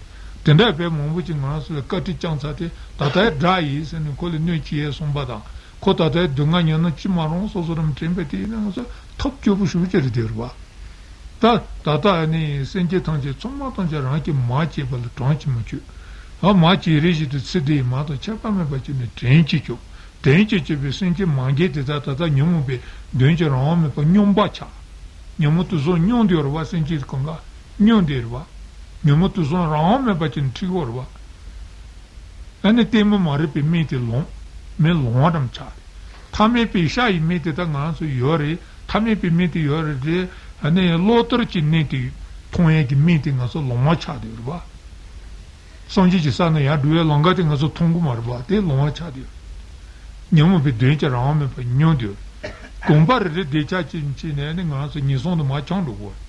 དེ་འདྲ་བས་མང་པོ་ཅིག་ང་རང་ཚོ་ལ་བཀའ་དྲིན་བསྐྱངས་ཚར་ཏེ། ད་ལྟའི་དགྲ་ཡིན་ཟེར་ནས་ཁོ་ལ་གནོད་བྱེད་ཡས་གསུངས་པ་དང་། ཁོ་ད་ལྟའི་སྡུག་བསྔལ་མྱོང་ན་ཅི་མ་རུང་སོ་སོ་རང་དྲན་པས་དེ་ཡིན་ན་ང་ཚོ་ཐབས་སྐྱོ་པོ་ཞེ་པོ་ཅིག་རེད་དེ་རེད་པ། ད་ད་ལྟ་ཨ་ནི་སེམས་ཅན་ཐམས་ཅད་ཚང་མ་ཐམས་ཅད་རང་གིས་མར་བྱས་པ་ལ་གྲངས་ཀྱིས་མི་ཆོད། ཨ། མར་བྱས་རིགས་ཤིག་ཏུ་ཚེ་འདི་ཡི་མ་དང་ཁྱད་པར་མེད་པ་ཅིག་ནི་དྲན་གྱིས་སྐྱོབ། དྲན་གྱིས་སྐྱོབ་པའི་སེམས་ཅན་མ་རྒན་དེ་དག་ད་ལྟ་ཉོན་མོངས་པའི་གདོན་གྱིས་རང་དབང་མེད་པར་སྙོམས་པ་ཆགས། ཉོན་མོངས་དུག་གསུམ་སྙོམས་བསྡད་ཡོད་རེད་པ། སེམས་ཅན་གང་ག་སྙོམས་བསྡད་ཡོད་རེད་པ། ཉོན་མོངས་དུག་གསུམ་རང་དབང་མེད་པ་ཅིག་ནི་འཁྲིགས་ཡོད་རེད་པ། ཨ་ནི་ལྟད་མོ་མ་རིག་པའི་མིག་དེ་ལོང་། མིག་ལོང་བ་འདྲ་ཆགས་རེད། ཐ་མལ་པའི་ཤ་ཡི་མིག་དེ་དག་ང་ཚོ་ཡོད་རེད། ཐ་མལ་པའི་མིག་དེ་ཡོད་རེད་དེ། ཨ་ནི་གློ་བུར་གྱི་གནས་དེ་མཐོང་ཡས་ཀྱི་མིག་དེ་ང་ཚོ་ལོང་བ་ཆགས་བསྡད་ཡོད་རེད་པ། སངས་རྒྱས་ཀྱི་ས་ན་ཡར་འགྲོ་བའི་ལམ་ཁ་དེ་ང་ཚོ་མཐོང་གི་མ་རེད་པ། དེ་ལོང་བ་ཆགས་བསྡད་ཡོད། ཉོན་མོངས་པའི་གདོན་གྱིས་རང་དབང་མེད་པར་སྙོམས་བསྡད་ཡོད། དགོངས་པ་རེ་རེ་བདེ་ཆགས་ཅན་བྱས་ནས་ནི་ང་ཚོ་ངན་སོང་དུ་མར་འཁྱམས་འགྲོ་གི་ཡོད་རེད།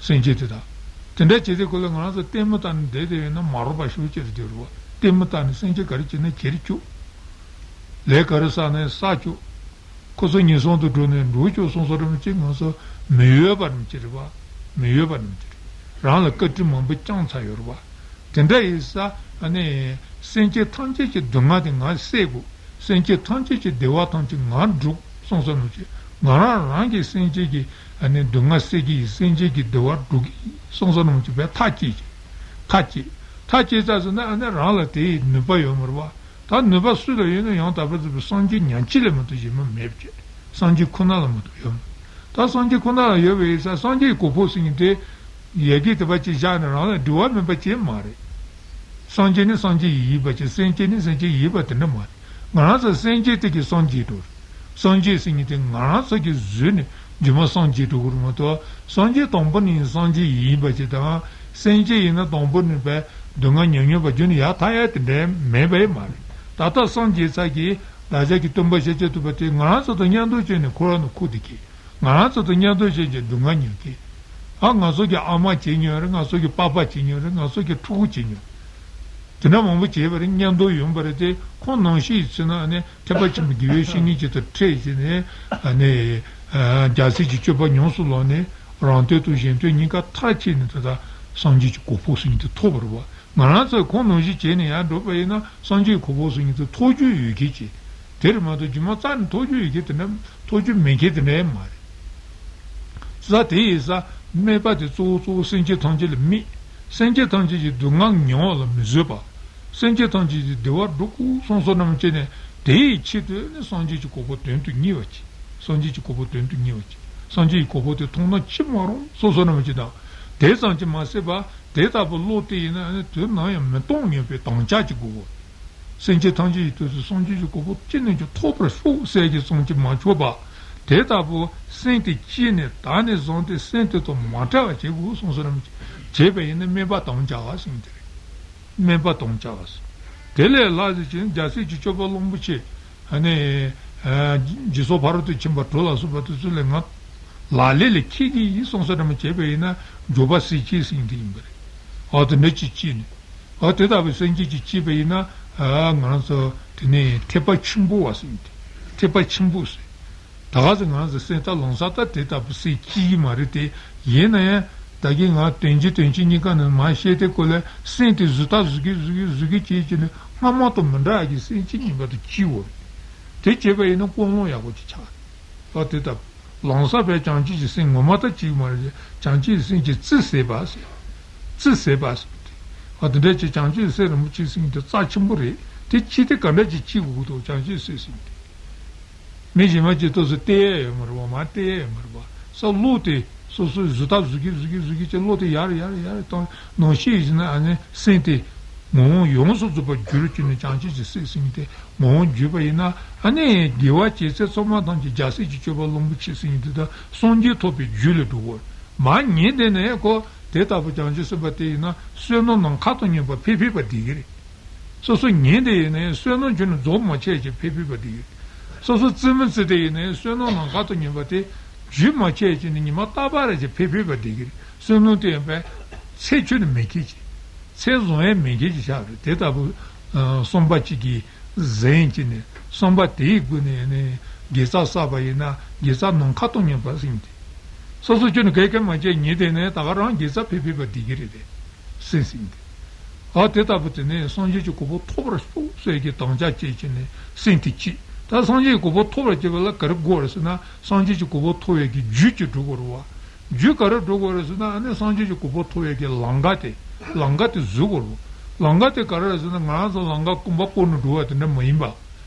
སེམས་ཅན་དེ་དག་དེ་འདྲ་བྱེད་དུས་སྐབས་ལ་ང་རང་ཚོ་ལྟད་མོ་ལྟ་ནས་བསྡད་བསྡད་ཡོད་ན་མ་རོགས་པ་ཞེ་པོ་ཅིག་རེད་དེ་རེད་པ། ལྟད་མོ་ལྟ་ནས་སེམས་ཅན་ག་རེ་བྱེད་ན་བྱེད་རེ་བཅུག་ལས་ག་རེ་བསགས་ན་བསགས་བཅུག་ཁོ་ཚོ་ངན་སོང་དུ་འགྲོ་ནས་འགྲོ་བཅུག་གསུངས་སོ་རེ་མོ་ཅིག་ང་ཚོ་མི་འོས་པ་རེ་མོ་ཅིག་རེད་པ། མི་འོས་པ་རེ་མོ་ཅིག་རེད། རང་ལ་བཀའ་དྲིན་མང་པོ་བསྐྱངས་ཚར་ཡོད་རེད་པ། དེ་འདྲ་ཡིན་ཙང་ཨ་ནི་སེམས་ཅན་ཐམས་ཅད་ཀྱི་སྡུག་བསྔལ་དེ་ང་སེལ་དགོས། སེམས་ཅན་ཐམས་ཅད་ཀྱི་བདེ་བ་ཐམས་ཅད་ང་སྒྲུབ་གསུངས་སོ་རེ་མོ་ཅིག་ང་རང་རང་གིས་སེམས་ཅན་གྱི་ཨ་ནི་སྡུག་བསྔལ་སེལ་གྱི་ཡིན། སེམས་ཅན་གྱི་བདེ་བ་སྒྲུབ་ཀྱི་ཡིན་གསུངས་སོ་རེ་མོ་ཅིག་བས་ཐག་བཅད་ཀྱི། ཐག་བཅད། ཐག་བཅད་ཚར་སོང་ན་ཨ་ནི་རང་ལ་དེའི་ནུས་པ་ཡོད་མ་རེད་པ། ད་ནུས་པ་སུ་ལ་ཡོད་ན་ཡང་དག་པར་རྫོགས་པའི་སངས་རྒྱས་ཉག་གཅིག་ལ་མ་གཏོགས་གཞན་མ་མེད་པ་བྱས། སངས་རྒྱས་ཁོ་ན་ལ་མ་གཏོགས་ཡོད་མ་རེད། ད་སངས་རྒྱས་ཁོ་ན་ལ་ཡོད་པའི་ས་སངས་རྒྱས་ཀྱི་གོ་འཕང་ཟེར་མཁན་དེ་ཡ་གི་དེ་བ་ཅིག་བཞག་ནས་རང་ལ་འབྲེལ་བ་མེད་པ་ཅིག་མ་རེད། སངས་རྒྱས་ནི་སངས་རྒྱས་ཡིན་པ་ཅིག་སེམས་ཅན་ནི་སེམས་ཅན་ཡིན་པ་དེ་འདྲ་མ་རེད། ང་རང་ཚོ་སེམས་ཅན་དེ་གི་སངས་རྒྱས་འགྲོ་རེད། སངས་རྒྱས་ཟེར་མཁན་དེ་ང་རང་ཚོ་གིས་བཟོས་ནས་རྒྱུ་མ་སངས་རྒྱས་འགྲོ་གི་རེད་མ་གཏོགས། སངས་རྒྱས་དང་པོ་ནས་སངས་རྒྱས་ཡིན་པ་ཅིག་དང་། སེམས་ཅན་ཡིན་ན་དང་པོ་ནས་པའི་སྡུག་བསྔལ་མྱོང་མྱོང་བ་རྒྱུ་ནས་ཡར་ཐར་ཡ་དེ་འདྲ་མེད་པ་ཡིན་མ་རེད། ད་ལྟ་སངས་རྒྱས་ཚར་གྱི་བདག་ཅག་གི་སྟོན་པ་ཤཱཀྱ་ཐུབ་པ་དེ་ང་རང་ཚོ་དང་མཉམ་དུ་བྱས་ནས་འཁོར་བ་ནང་ཁུག་བསྡད་ཀྱི། ང་རང་ཚོ་དང་མཉམ་དུ་བྱས་ཀྱི་སྡུག་བསྔལ་མྱོང་གི། ཨ། ང་ཚོ་གི་ཨ་མ་བྱེད་མྱོང་རེད། ང་ཚོ་གི་པ་ཕ་བྱེད་མྱོང་རེད། ང་ཚོ་གི་ཕྲུ་གུ་བྱེད་མྱོང་། དེ་འདྲ་མང་པོ་བྱས་པ་རེད། མཉམ་དུ་ཡོང་བ་རེད་དེ། ཁོང་ནང་བཞིན་ཡིན་ཚེ་ན་ཨ་ནི་ཐེག་པ་ཆེན་པོའི་དགེ་བའི་བཤེས་གཉེན་ཅིག་ཏུ་འཕྲད་བྱས་ནས་ཨ་ནི་རྒྱལ་སྲས་ཀྱི་སྤྱོད་པ་ཉམས་སུ་བླངས་ནས་རང་དོན་དང་གཞན་དོན་གཉིས་ཀ་མཐར་ཕྱིན་ནས་ད་ལྟ་སངས་རྒྱས་ཀྱི་གོ་འཕང་ཟེར་མཁན་དེ་ཐོབ་པ་རེད་པ། ང་རང་ཚོས་ཁོང་ནང་བཞིན་བྱས་ནས་ཡར་འགྲོ་བ་ཡིན་ན་སངས་རྒྱས་གོ་འཕང་ཟེར་མཁན་དེ་ཐོབ་རྒྱུ་ཡོད་མཁན་ཅིག་དེ་རེད་མ་གཏོགས་རྒྱུ་མ་རྩ་ནས་ཐོབ་རྒྱུ་ཡོད་མཁན་དེ་འདྲ་ཐོབ་རྒྱུ་མེད་མཁན་དེ་འདྲ་ཡང་མ་རེད། ས་དེ་ཡི་ས་སྨད་པ་དེ་གཙོ་བོ་གཙོ་བོ་སེམས་ཅན་ཐམས་ཅད་ལ་དམིགས། སེམས་ཅན་ཐམས་ཅད་ཀྱི་སྡུག་བསྔལ་མྱོང་བ་ལ་མི་བཟོད་པ། སེམས་ཅན་ཐམས་ཅད་ཀྱི་བདེ་བ་སྒྲུབ་དགོས་བསམ་བསམ་རྣམས་བྱས་ནས་དེའི་ཆེད་དུ་ནི་སངས་རྒྱས་ཀྱི་གོ་འཕང་དོན་དུ་གཉེར་བ་ཅིག་སངས་རྒྱས་ཀྱི་གོ་འཕང་དོན་དུ་གཉེར་བ་ཅིག་སངས་རྒྱས་ཀྱི་གོ་འཕང་དེ་ཐོབ་ན་ཅི་མ་རུང་བསམ་བསམ་རྣམས་བྱས་དང་། དེ་ཙམ་གྱིས་མ་ཟད་པ་དེ་ལྟ་བུ་བློ་དེ་ཡིན་ན་ནི་དུས་ནམ་ཡང་མི་གཏོང་སྙམ་པའི་དམ་བཅའ་ཅིག་དགོས་པ། སེམས་ཅན་ཐམས་ཅད་ཀྱི་དོན་དུ་སངས་རྒྱས་ཀྱི་གོ་འཕང་ཅི་ནས་ཀྱང་ཐོབ་པར་ཤོག་ཟེར་རྒྱུ་ཙམ་གྱིས་མ་ཆོག་པ། དེ་ལྟ་བུ་སེམས་དེ་བསྐྱེད་ནས་ད་ནས་བཟུང་སྟེ་སེམས་དེ་དང་མ་བྲལ་བ་བྱེད་དགོས་བསམ་བསམ་རྣམས་བྱས་པ་ཡིན་ན་སྨད་པ་དམ་བཅའ་བ་ཟེར་མཁན་དེ་རེད། སྨད་པ་དམ་བཅའ་བ་ཟེར། དེ་ལས་ལྷག་ཟེར་ཅིང་རྒྱལ་སྲས་ཀྱི་སྤྱོད་པ་གླང་པོ་ཆེ། ཨ་ནི། ཨ་འཇིག་ཚོགས་ཕ་རོལ་ཏུ་ཕྱིན་པ་དྲུག་ལ་སོགས་པ་དེ་ཚོ་ལས་ང་ལག་ལེན་ལ་འཁྱེར་གྱི་ཡིན་བསམ་བསམ་རྣམས་བྱས་པ་ཡིན་ན་འཇུག་པ་སེམས་བསྐྱེད་ཟེར་མཁན་དེ་ཡིན་པ་རེད། ཨ་དེ་འདྲ་ཅིག་བསྐྱེད་ནས། ཨ་དེ་ལྟ་བུའི་སེམས་བསྐྱེད་ཅིག་བསྐྱེད་པ་ཡིན་ན། ཨ་ང་རང་ཚོ་དེ་ནས་ཐེག་པ་ཆེན་པོ་བ་ཟེར་མཁན་དེ། ཐེག་པ་ཆེན་པོ་ཟེར། ད་ག་ཟེ་ང་ཚོ་སེམས་ཐག་ལམ་སང་ད་དེ་ལྟ་བུ་སེམས་སྐྱེ་གི་མ་རེད་དེ། ཡིན་ན་ཡང་ད་གིན་ང་དོན་གཅིག་དོན་གཅིག་གཉིས་ཀ་ནས་མར་བཤད་དེ་སྐོར་ལ་སེམས་དེ་གཟུགས་ཐག་གཟུགས་ཀྱི་གཟུགས་ཀྱི་གཟུགས་ཀྱི་བྱེད་ཀྱི་ནི་སྔ་མ་དང་མི་འདྲ་གི་སེམས་ཅིག་ཡིན་པ་དང་གཅིག་འོ་རེད། དེ་བྱས་པ་ཡིན་ན་ཀུན་སློང་ཡག་པོ་ཅིག་ཆགས་རེད། ད་དེ་ལྟ་བུ་ལམ་སང་བས་བྱང་ཆུབ་ཀྱི་སེམས་ངོ་མ་ད་གཅིག་མ་རེད། བྱང་ཆུབ་ཀྱི་སེམས་ཀྱི་རྩིས་ཟད་པ་ཟེར། རྩིས་ཟད་པ་ཟེར་དེ། ཨ་དེ་འདྲ་ཅིག་བྱང་ཆུབ་སེམས་རིན་པོ་ཆེ་ཟེར་མཁན་དེ་རྩ་ཆེན་པོ་རེད། དེ་ཅི་སྟེ་ག་འདྲ་ཅིག་སྐྱེ་དགོས་འདུག་བྱང་ཆུབ་སེམས་ཟེར་མཁན་དེ། མི་གཞན་མ་གཅིག་ཏོག་ཙམ་བལྟས་ཡ་ཡོད་མ་རེད་པ། མར་བལྟས་ཡ་ཡོད་མ་རེད་པ། ས་བློ་དེ་སོ་སོའི་གཟུགས་ཐག་གཟུགས་ཀྱི་གཟུགས་ཀྱི་གཟུགས་ཀྱི་ཅིག་བློ་དེ་ཡར་ཡར་ཡར་བཏང་ནང་བཞིན་ཡིན་ན་ཨ་ནི་སེམས་དེ་ངོ་བོ་ཡོངས་སུ་རྫོགས་པར་བསྒྱུར་བཅུག་ནས་བྱང་ཆུབ་ཀྱི་སེམས་ཟེར་མཁན་དེ་ངོ་བོ་བསྒྱུར་བ་ཡིན་ན་ཨ་ནི་དགེ་བ་བྱས་ཚད་ཚང་མ་ཐམས་ཅད་རྒྱལ་སྲས་ཀྱི་སྤྱོད་པ་གླང་པོ་ཆེ་ཟེར་མཁན་དེ་དང་སངས་རྒྱས་ཐོབ་པའི་རྒྱུ་ལ་འགྲོ་གི་ཡོད། མར་ཉལ་བསྡད་ནས་ཁོ་དེ་ལྟ་བུ་བྱང་ཆུབ་སེམས་དཔའ་དེ་ཡིན་ན་བསོད་ནམས་ནམ་མཁའ་དང་མཉམ་པ་འཕེལ་འཕེལ་བ་བསྡད་ཀྱི་རེད། སོ་སོ་ཉལ་བསྡད་ཡིན་ནའི་བསོད་ནམས་ཅན་ནི་རྫོགས་མ་ཆད་ཅིག་འཕེལ་འཕེལ་བ་དེ་ཡིན། སོ་སོ་རྩེད་མོ་རྩེ་བསྡད་ཡིན་ནའི་བསོད་ནམས་ནམ་མཁའ་དང་མཉམ་པ་དེ་རྒྱུན་མ་ཆད་ཅིག་ནི་ཉི་མ་རྟག་པར་ཅིག་འཕེལ་འཕེལ་བ་དེ་གི་བསོད་ནམས་དེ་ཡིན་པས་ཚེ་ཁྱོན་ནས་མེད་མཁན་ཅིག་ཚེ་བཟང་ཡང་མེད་མཁན་ཅིག་ཆགས་རེད། དེ་ལྟ་བུ་བསམ་པ་གཅིག་གིས་གཟན་གཅིག་ནས་བསམ་པ་དེའི་སྒོ་ནས་ནི་དགེ་རྩ་བསགས་པ་ཡིན་ན་དགེ་རྩ་ནམ་མཁའ་དང་མཉམ་པ་ཟེར་མཁན་དེ། སོ་སོ་ཁྱོན་ནས་གས་གས་མ་བྱས་ཉལ་བསྡད་ནའི་ད་ག་རང་དགེ་རྩ་འཕེལ་འཕེལ་བ་དེ་གི་རེད་དེ། སེམས་ཟེར་མཁན་དེ། ཨ་དེ་ལྟ་བུ་དེ་ནས་སངས་རྒྱས་ཀྱི་གོ་འཕང་ཐོབ་པར་ཤོག་ཟེར་གྱི་དམ་བཅའ་བཅས་ཀྱི་ནས་སེམས་དེ་གཅིག་ད་སངས་རྒྱས་ཀྱི་གོ་འཕང་ཐོབ་པར་བྱེད་པ་ལ་ག་རེ་དགོས་རེད་ཟེར་ན་སངས་རྒྱས་ཀྱི་གོ་འཕང་ཐོབ་ཡས་ཀྱི་རྒྱུ་གཅིག་སྒྲུབ་དགོས་རེད་བ། རྒྱུ་ག་རེ་སྒྲུབ་དགོས་རེད་ཟེར་ན་ཨ་ནི་སངས་རྒྱས་ཀྱི་གོ་འཕང་ཐོབ་ཡས་ཀྱི་ལམ་ཁ་དེ་ལམ་ཁ་དེ་བཟོ་དགོས་རེད་བ། ལམ་ཁ་དེ་ག་རེ་རེད་ཟེར་ན་ང་རང་ཚོ་ལམ་ཁ་རྐང་པ་བསྐོར་ནས་འགྲོ་བ་དེ་འདྲ་མ་ཡིན་པ།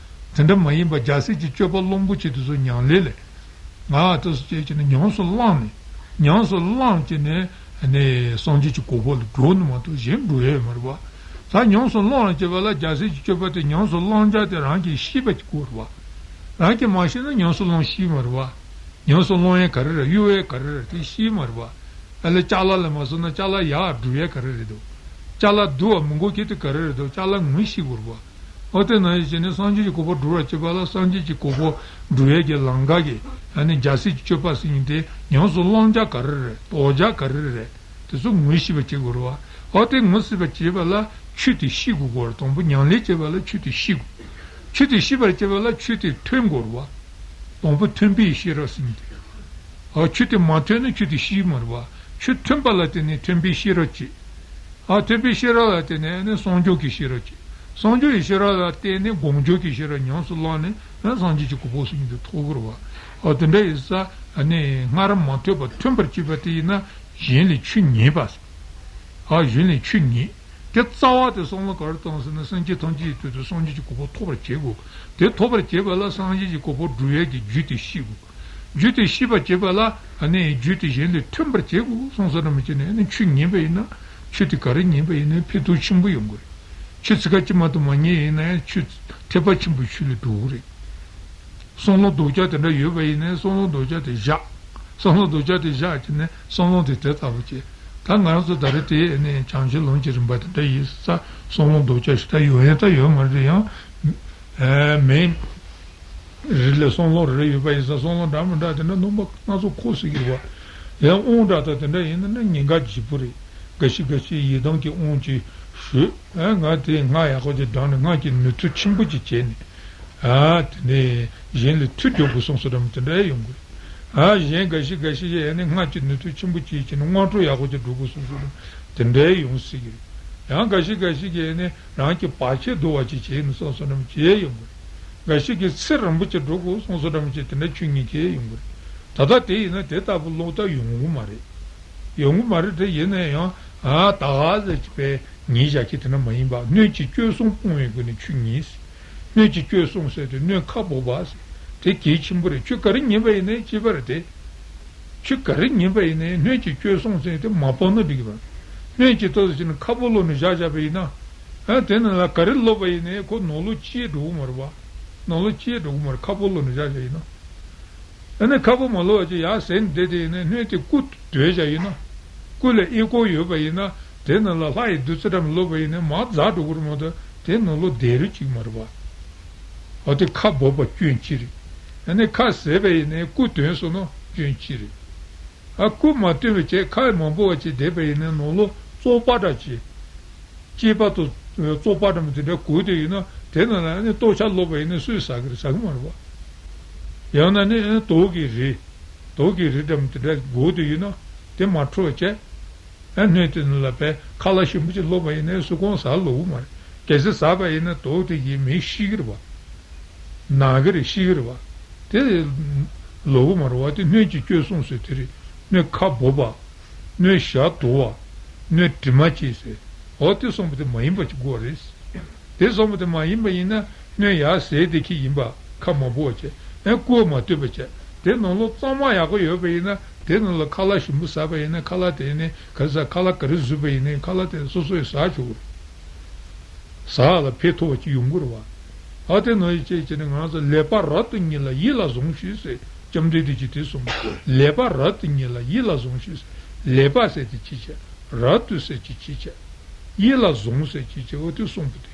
དེ་འདྲ་མ་ཡིན་པ་རྒྱལ་སྲས་ཀྱི་སྤྱོད་པ་གླང་པོ་ཆེ་དེ་ཚོ་ཉམས་ལེན་ལས། ང་ལྟ་སུ་བྱས་ཀྱི་ནི་ཉམས་སུ་བླངས་ནས་ཉམས་སུ་བླངས་ཀྱི་ནི་ནི་སངས་རྒྱས་ཀྱི་གོ་འཕང་ལ་འགྲོ་ནི་མ་གཏོགས་གཞན་འགྲོ་ཡས་མ་རེད་བ། ད་ཉམས་སུ་བླངས་ལ་བྱེད་པ་ལ་རྒྱལ་སྲས་ཀྱི་སྤྱོད་པ་དེ་ཉམས་སུ་བླངས་བྱ་དེ་རང་གིས་ཤེས་པ་ཅིག་དགོས་རེད་བ། རང་གིས་མ་ཤེས་ན་ཉམས་སུ་བླངས་ཤེས་མ་རེད་བ། ཉམས་སུ་བླངས་ཡས་ག་རེ་རེད་གཡོ་ཡས་ག་རེ་རེད་དེ་ཤེས་མ་རེད་བ། ཨ་ལས་ཅ་ལག་ལ་མ་སོང་ན་ཅ་ལག་ཡར་སྒྲུབ་ཡས་ག་རེ་རེད་འདུག་ཅ་ལག་བསྡུ་བ་མི་དགོས་ཁྱེད་དེ་ག་རེ་རེད་འདུག་ཅ་ལག་ངོས་ཤེས་དགོས་རེད་བ། ཨོ་དེ་ནང་བཞིན་བྱས་ནས་སངས་རྒྱས་ཀྱི་གོ་འཕང་སྒྲུབ་པར་བྱེད་པ་ལ་སངས་རྒྱས་ཀྱི་གོ་འཕང་སྒྲུབ་ཡས་ཀྱི་ལམ་ཁ་གི་ཨ་ནི་རྒྱལ་སྲས་ཀྱི་སྤྱོད་པ་ཟེར་མཁན་དེ་ཉམས་སུ་བླང་བྱ་ག་རེ་རེད་དོར་བྱ་ག་རེ་རེད་དེ་ཚོ་ངོས་ཤེས་པ་བྱེད་དགོས་རེད་བ། ཨོ་དེ་ངོས་ཤེས་པ་བྱེད་པ་ལ་ཆོས་དེ་ཤེས་དགོས་ཀྱི་རེད། དང་པོ་ཉམས་ལེན་བྱེད་པ་ལ་ཆོས་དེ་ཤེས་དགོས། ཆོས་དེ་ཤེས་པར་བྱེད་པ་ལ་ཆོས་དེ་ཐོས་དགོས་རེད་བ། དང་པོ་ཐོས་པའི་ཤེས་རབ་ཟེར་མཁན་དེ། ཨ་ཆོས་དེ་མ་ཐོས་ན་ཆོས་དེ་ཤེས་མ་རེད་བ། ཆོས་ཐོས་པ་ལ་བརྟེན་ནས་ཐོས་པའི་ཤེས་རབ་སྐྱེ། ཨ་ཐོས་པའི་ཤེས་རབ་ལ་བརྟེན་ནས་ནི་སངས་རྒྱས་ཀྱི་ཤེས་རབ་སྐྱེ། སངས་རྒྱས་ཀྱི་ཤེས་རབ་ལ་བརྟེན་ནས་སྒོམ་རྒྱུ་གི་ཤེས་རབ་ཉམས་སུ་བླངས་ནས་ནི་སངས་རྒྱས་ཀྱི་གོ་འཕང་ཟེར་མཁན་དེ་ཐོབ་ཀྱི་རེད་བ། ཨ་དེ་འདྲ་ཡིན་ཙང་ཨ་ནི་སྔར་མ་ཐོས་པ་ཐོས་པར་བྱེད་པ་དེ་ཡིན་ན་གཞན་ལས་ཆོས་ཉན་པ། ཨ་གཞན་ལས་ཆོས་ཉན། དེ་རྩ་བ་དེ་བསམ་བློ་ག་རེ་བཏང་ཟེར་ན་སེམས་ཅན་ཐམས་ཅད་ཀྱི་དོན་དུ་སངས་རྒྱས་ཀྱི་གོ་འཕང་ཐོབ་པར་བྱེད་དགོས། དེ་ཐོབ་པར་བྱེད་པ་ལ་སངས་རྒྱས་ཀྱི་གོ་འཕང་སྒྲུབ་ཡས་ཀྱི་རྒྱུ་དེ་ཤེས་དགོས། རྒྱུ་དེ་ཤེས་པར་བྱེད་པ་ལ་ཨ་ནི་རྒྱུ་དེ་གཞན་ལས་ཐོན་པར་བྱེད་དགོས་བསམ་བསམ་ར་མ་བྱས་ནས་ཨ་ནི་ཆོས་ཉན་པ་ཡིན་ན་ཆོས་དེ་ག་རེ་ཉན་པ་ཡིན་ན་ཕན་ཐོགས་ཆེན་པོ་ཡོང་གི་རེད། ཆོས་ཚིག་ཁ་ཅིག་མ་གཏོགས་མ་ཉན་ཡིན་ན་ཡང་ཆོས་ཐེག་པ་ཆེན་པོའི་ཆོས་ལས་འགྲོ་གི་རེད། བསམ་བློ་ལྡོག་ཆ་དེ་འདྲ་ཡོད་པ་ཡིན་ནའི་བསམ་བློ་ལྡོག་ཆ་དེ་བཞག་བསམ་བློ་ལྡོག་ཆ་དེ་བཞག་བྱས་ནས་བསམ་བློ་དེ་དེ་ལྟ་བུ་བྱས། ད་ང་རང་ཚོ་ད་རེས་དེ་ནས་བྱང་ཆུབ་ལམ་གྱི་རིམ་པ་དེ་འདྲ་ཡིན་ཙང་བསམ་བློ་ལྡོག་ཆ་ཞིག་ད་ཡོད་ཡིན་ད་ཡོད་མ་རེད་ཡང་། ཨ་མིང་རེ་ལ་བསམ་བློ་རེ་ཡོད་པ་ཡིན་ཙང་བསམ་བློ་འདྲ་མི་འདྲ་དེ་འདྲ་རྣམ་པ་སྣ་ཚོགས་འཁོར་སྲིད་ཀྱི་རེད་བ། ཡང་དབང་འདྲ་ད་དེ་འདྲ་ཡིན་ན་ཉེན་ཁ་ལྗིད་པོ་རེད། འགའ་ཞིག་འགའ་ཞིག་ཡི་དམ་གྱི་དབང་ཅིག་ཞུས། ཨ་ང་དེ་སྔགས་ཡག་པོ་ཅིག་བགྲངས་ནས་སྔགས་ཀྱི་ནུས་མཐུ་ཆེན་པོ་ཅིག་བྱས་ནས། ཨ་དེ་ནས་གཞན་ལ་མཐུ་རྒྱག་དགོས་བསམ་བསམ་འདྲ་མི་དེ་འདྲ་ཡོང་གི་རེད། ཨ་གཞན་འགའ་ཞིག་འགའ་ཞིག་ཡང་ནི་སྔགས་ཀྱི་ནུས་མཐུ་ཆེན་པོ་ཅིག་བྱས་ནས་དངོས་གྲུབ་ཡག་པོ་ཅིག་སྒྲུབ་དགོས་བསམ་བསམ་འདྲ་དེ་འདྲ་ཡོང་སྲིད་ཀྱི་རེད། ཡང་འགའ་ཞིག་འགའ་ཞིག་གིས་ནི་རང་གི་བར་ཆད་བཟློག་པ་ཅིག་བྱས་ནས་སོ་སོ་འདྲ་མོ་བྱས་ཡོང་གི་རེད། འགའ་ཞིག་གིས་ཚེ་རིང་པོ་ཅིག་འགྲོ་དགོས་སོ་སོ་འདྲ་མོ་བྱས་དེ་འདྲ་ཆོས་ཉན་མཁན་ཡོང་གི་རེད། ད་ལྟ་དེ་ཡིན་ན་དེ་ལྟ་བུ་ལོག་ལྟ་ཡོང་གི་མ་རེད། ཡོང་གི་མ་རེད་དེ་ཡིན་ན་ཡང་ཨ་ད་ག་ཟེར་གྱི་པའི་ཉིན་ཞག་གི་དེ་འདྲ་མ་ཡིན་པ་སྣོད་ཀྱི་བཅུད་གསུམ་སྤོང་བའི་སྒོ་ནས་ཆོས་ཉན། སྣོད་ཀྱི་བཅུད་གསུམ་ཟེར་དུས་སྣོད་ཁ་སྦུབ་པ་ཟེར། དེ་གལ་ཆེན་པོ་རེད། ཆོས་ག་རེ་ཉན་པ་ཡིན་ནའི་སྐྱེས་པ་རེད་དེ། ཆོས་ག་རེ་ཉན་པ་ཡིན་ནའི་སྣོད་ཀྱི་བཅུད་གསུམ་ཟེར་དེ་མ་སྤངས་ན་འགྲིག་གི་མ་རེད། སྣོད་ཀྱི་ལྟོ་ཟེར་ནི་ཁ་སྦུབ་ལོག་ནས་བཞག་བཞག་པ་ཡིན་ན། ཨ་དེ་ནང་ལ་ག་རེ་ལོག་པ་ཡིན་ནའི་ཁོ་ནང་ལོག་སྐྱེས་འགྲོ་གི་མ་རེད་པ། ནང་ལོག་སྐྱེས་འགྲོ་གི་མ་རེད་ཁ་སྦུབ་ལོག་ནས་བཞག་བཞག་ཡིན་ན། ཨ་ནི་ཁ་སྦུབ་མ་ལོག་པ་ཅིག་ཡར་ཟེར་ནས་བསྡད་དེ་ཡིན་ན་སྣོད་དེ་སྐུ་སྡོད་བཞག་ཡིན་ན། སྐུ་ལ་དབྱེ་སྐོར་ཡོད་པ་ཡིན་ན་དེ་ནང་ལ་ལྷ་ཡི་བདུད་རྩི་འདྲ་མོ་ལོག་པ་ཡིན་ན་མར་འཛག་འགྲོ་གི་རེད་མ་གཏོགས་དེ་ནང་ལོག་བསྡད་རྒྱུ་ཅིག་མ་རེད་པ། འོ་དེ་ཁ་སྦུབ་པ་སྐྱོན་གཅིག་རེད། ཨ་ནི་ཁ་ཟེར་བ་ཡིན་ནའི་སྐུ་སྟོན་སོང་ན་སྐྱོན་གཅིག་རེད། ཨ་སྐུ་མ་སྟོན་པ་བྱས་ཁ་མང་པོ་བ་ཅིག་བསྡད་པ་ཡིན་ནའི་ནང་ལོག་བཙོག་པ་འདྲ་ཅིག་སྐྱེས་པ་དང་བཙོག་པ་འདྲ་མོ་དེ་འདྲ་གོས་དེ་ཡིན་ན་དེ་ནང་ལ་ཨ་ནི་ལྟོ་ཆས་ལོག་པ་ཡིན་ན་སུས་ཟ་གི་རེད། ཟ་གི་མ་རེད་པ། ཡང་ན་ནི་ཨ་ནི་དུག་གི་རིལ། དུག་གི་རིལ་འདྲ་མོ་དེ་འདྲ་གོས་དེ་ཡིན་ན་དེ་མ་འཕྲོ་བྱས། ཨ་སྣོད་དེ་ནང་ལ་བས་ཁ་ལག་ཞིམ་པོ་ཅིག་ལོག་པ་ཡིན་ན་སུ་གང་ཟ་ལོག་གི་མ་རེད། གལ་སྲིད་ཟ་བ་ཡིན་ན་དུག་དེ་གིས་མི་ཤི་གི་རེད་པ། ན་གི་རེད་ཤི་གི་རེད་པ། དེ་ལོག་གི་མ་རེད་པ། དེ་སྣོད་ཀྱི་བཅུད་གསུམ་ཟེར་དེ་རེད། སྣོད་ཁ་སྦུབ་པ། སྣོད་ཞལ་དུ་བ། སྣོད་དྲི་མ་བཅས་ཟེར། འོ་དེ་གསུམ་པོ་དེ་མ་ཡིན་པ་ཅིག་དགོས་རེད། དེ་གསུམ་པོ་དེ་མ་ཡིན་པ་ཡིན་ན་སྣོད་ཡར་ཟེར་དེ་ཁྱི་ཡིན་པ་ཁ་མ་སྦུབ་པ་བྱས། ཨེ་སྐུ་མ་སྟོན་པ་བྱས། དེ་ནང་ལོགས་གཙང་མ་ཡག་པོ་ཡོད་པ་ཡིན་ན་དེ་ནང་ལ་ཁ་ལག་ཞིམ་པོ་ཟ་བ་ཡིན་ན་ཁ་ལག་དེ་ནི་ག་རེ་ཟ་ཁ་ལག་ག་རེ་བཟོས་པ་ཡིན་ནའི་ཁ་ལག་དེ་སོ་སོས་ཟ་ཆོག་གི་རེད། ཟ་ལ་ཕན་ཐོགས་པ་ཅིག་ཡོང་གི་རེད་པ། ཨ་དེ་ནང་བཞིན་བྱས་བྱས་ནས་ང་ཚོ་ལེགས་པ་རབ་ཏུ་ཉོན་ལ་ཡིད་ལ་ཟུངས་ཤིག་ཟེར་བཅོམ་ལྡན་འདས་ཀྱིས་དེ་གསུངས། ལེགས་པ་རབ་ཏུ་ཉོན་ལ་ཡིད་ལ་ཟུངས་ཤིག་ཟེར། ལེགས་པ་ཟེར་དེ་ཅི་བྱས། རབ་ཏུ་ཟེར་དེ་ཅི་བྱས། ཡིད་ལ་ཟུངས་ཟེར་གྱི་བྱེད་པོ་དེ་གསུམ་པོ་དེ།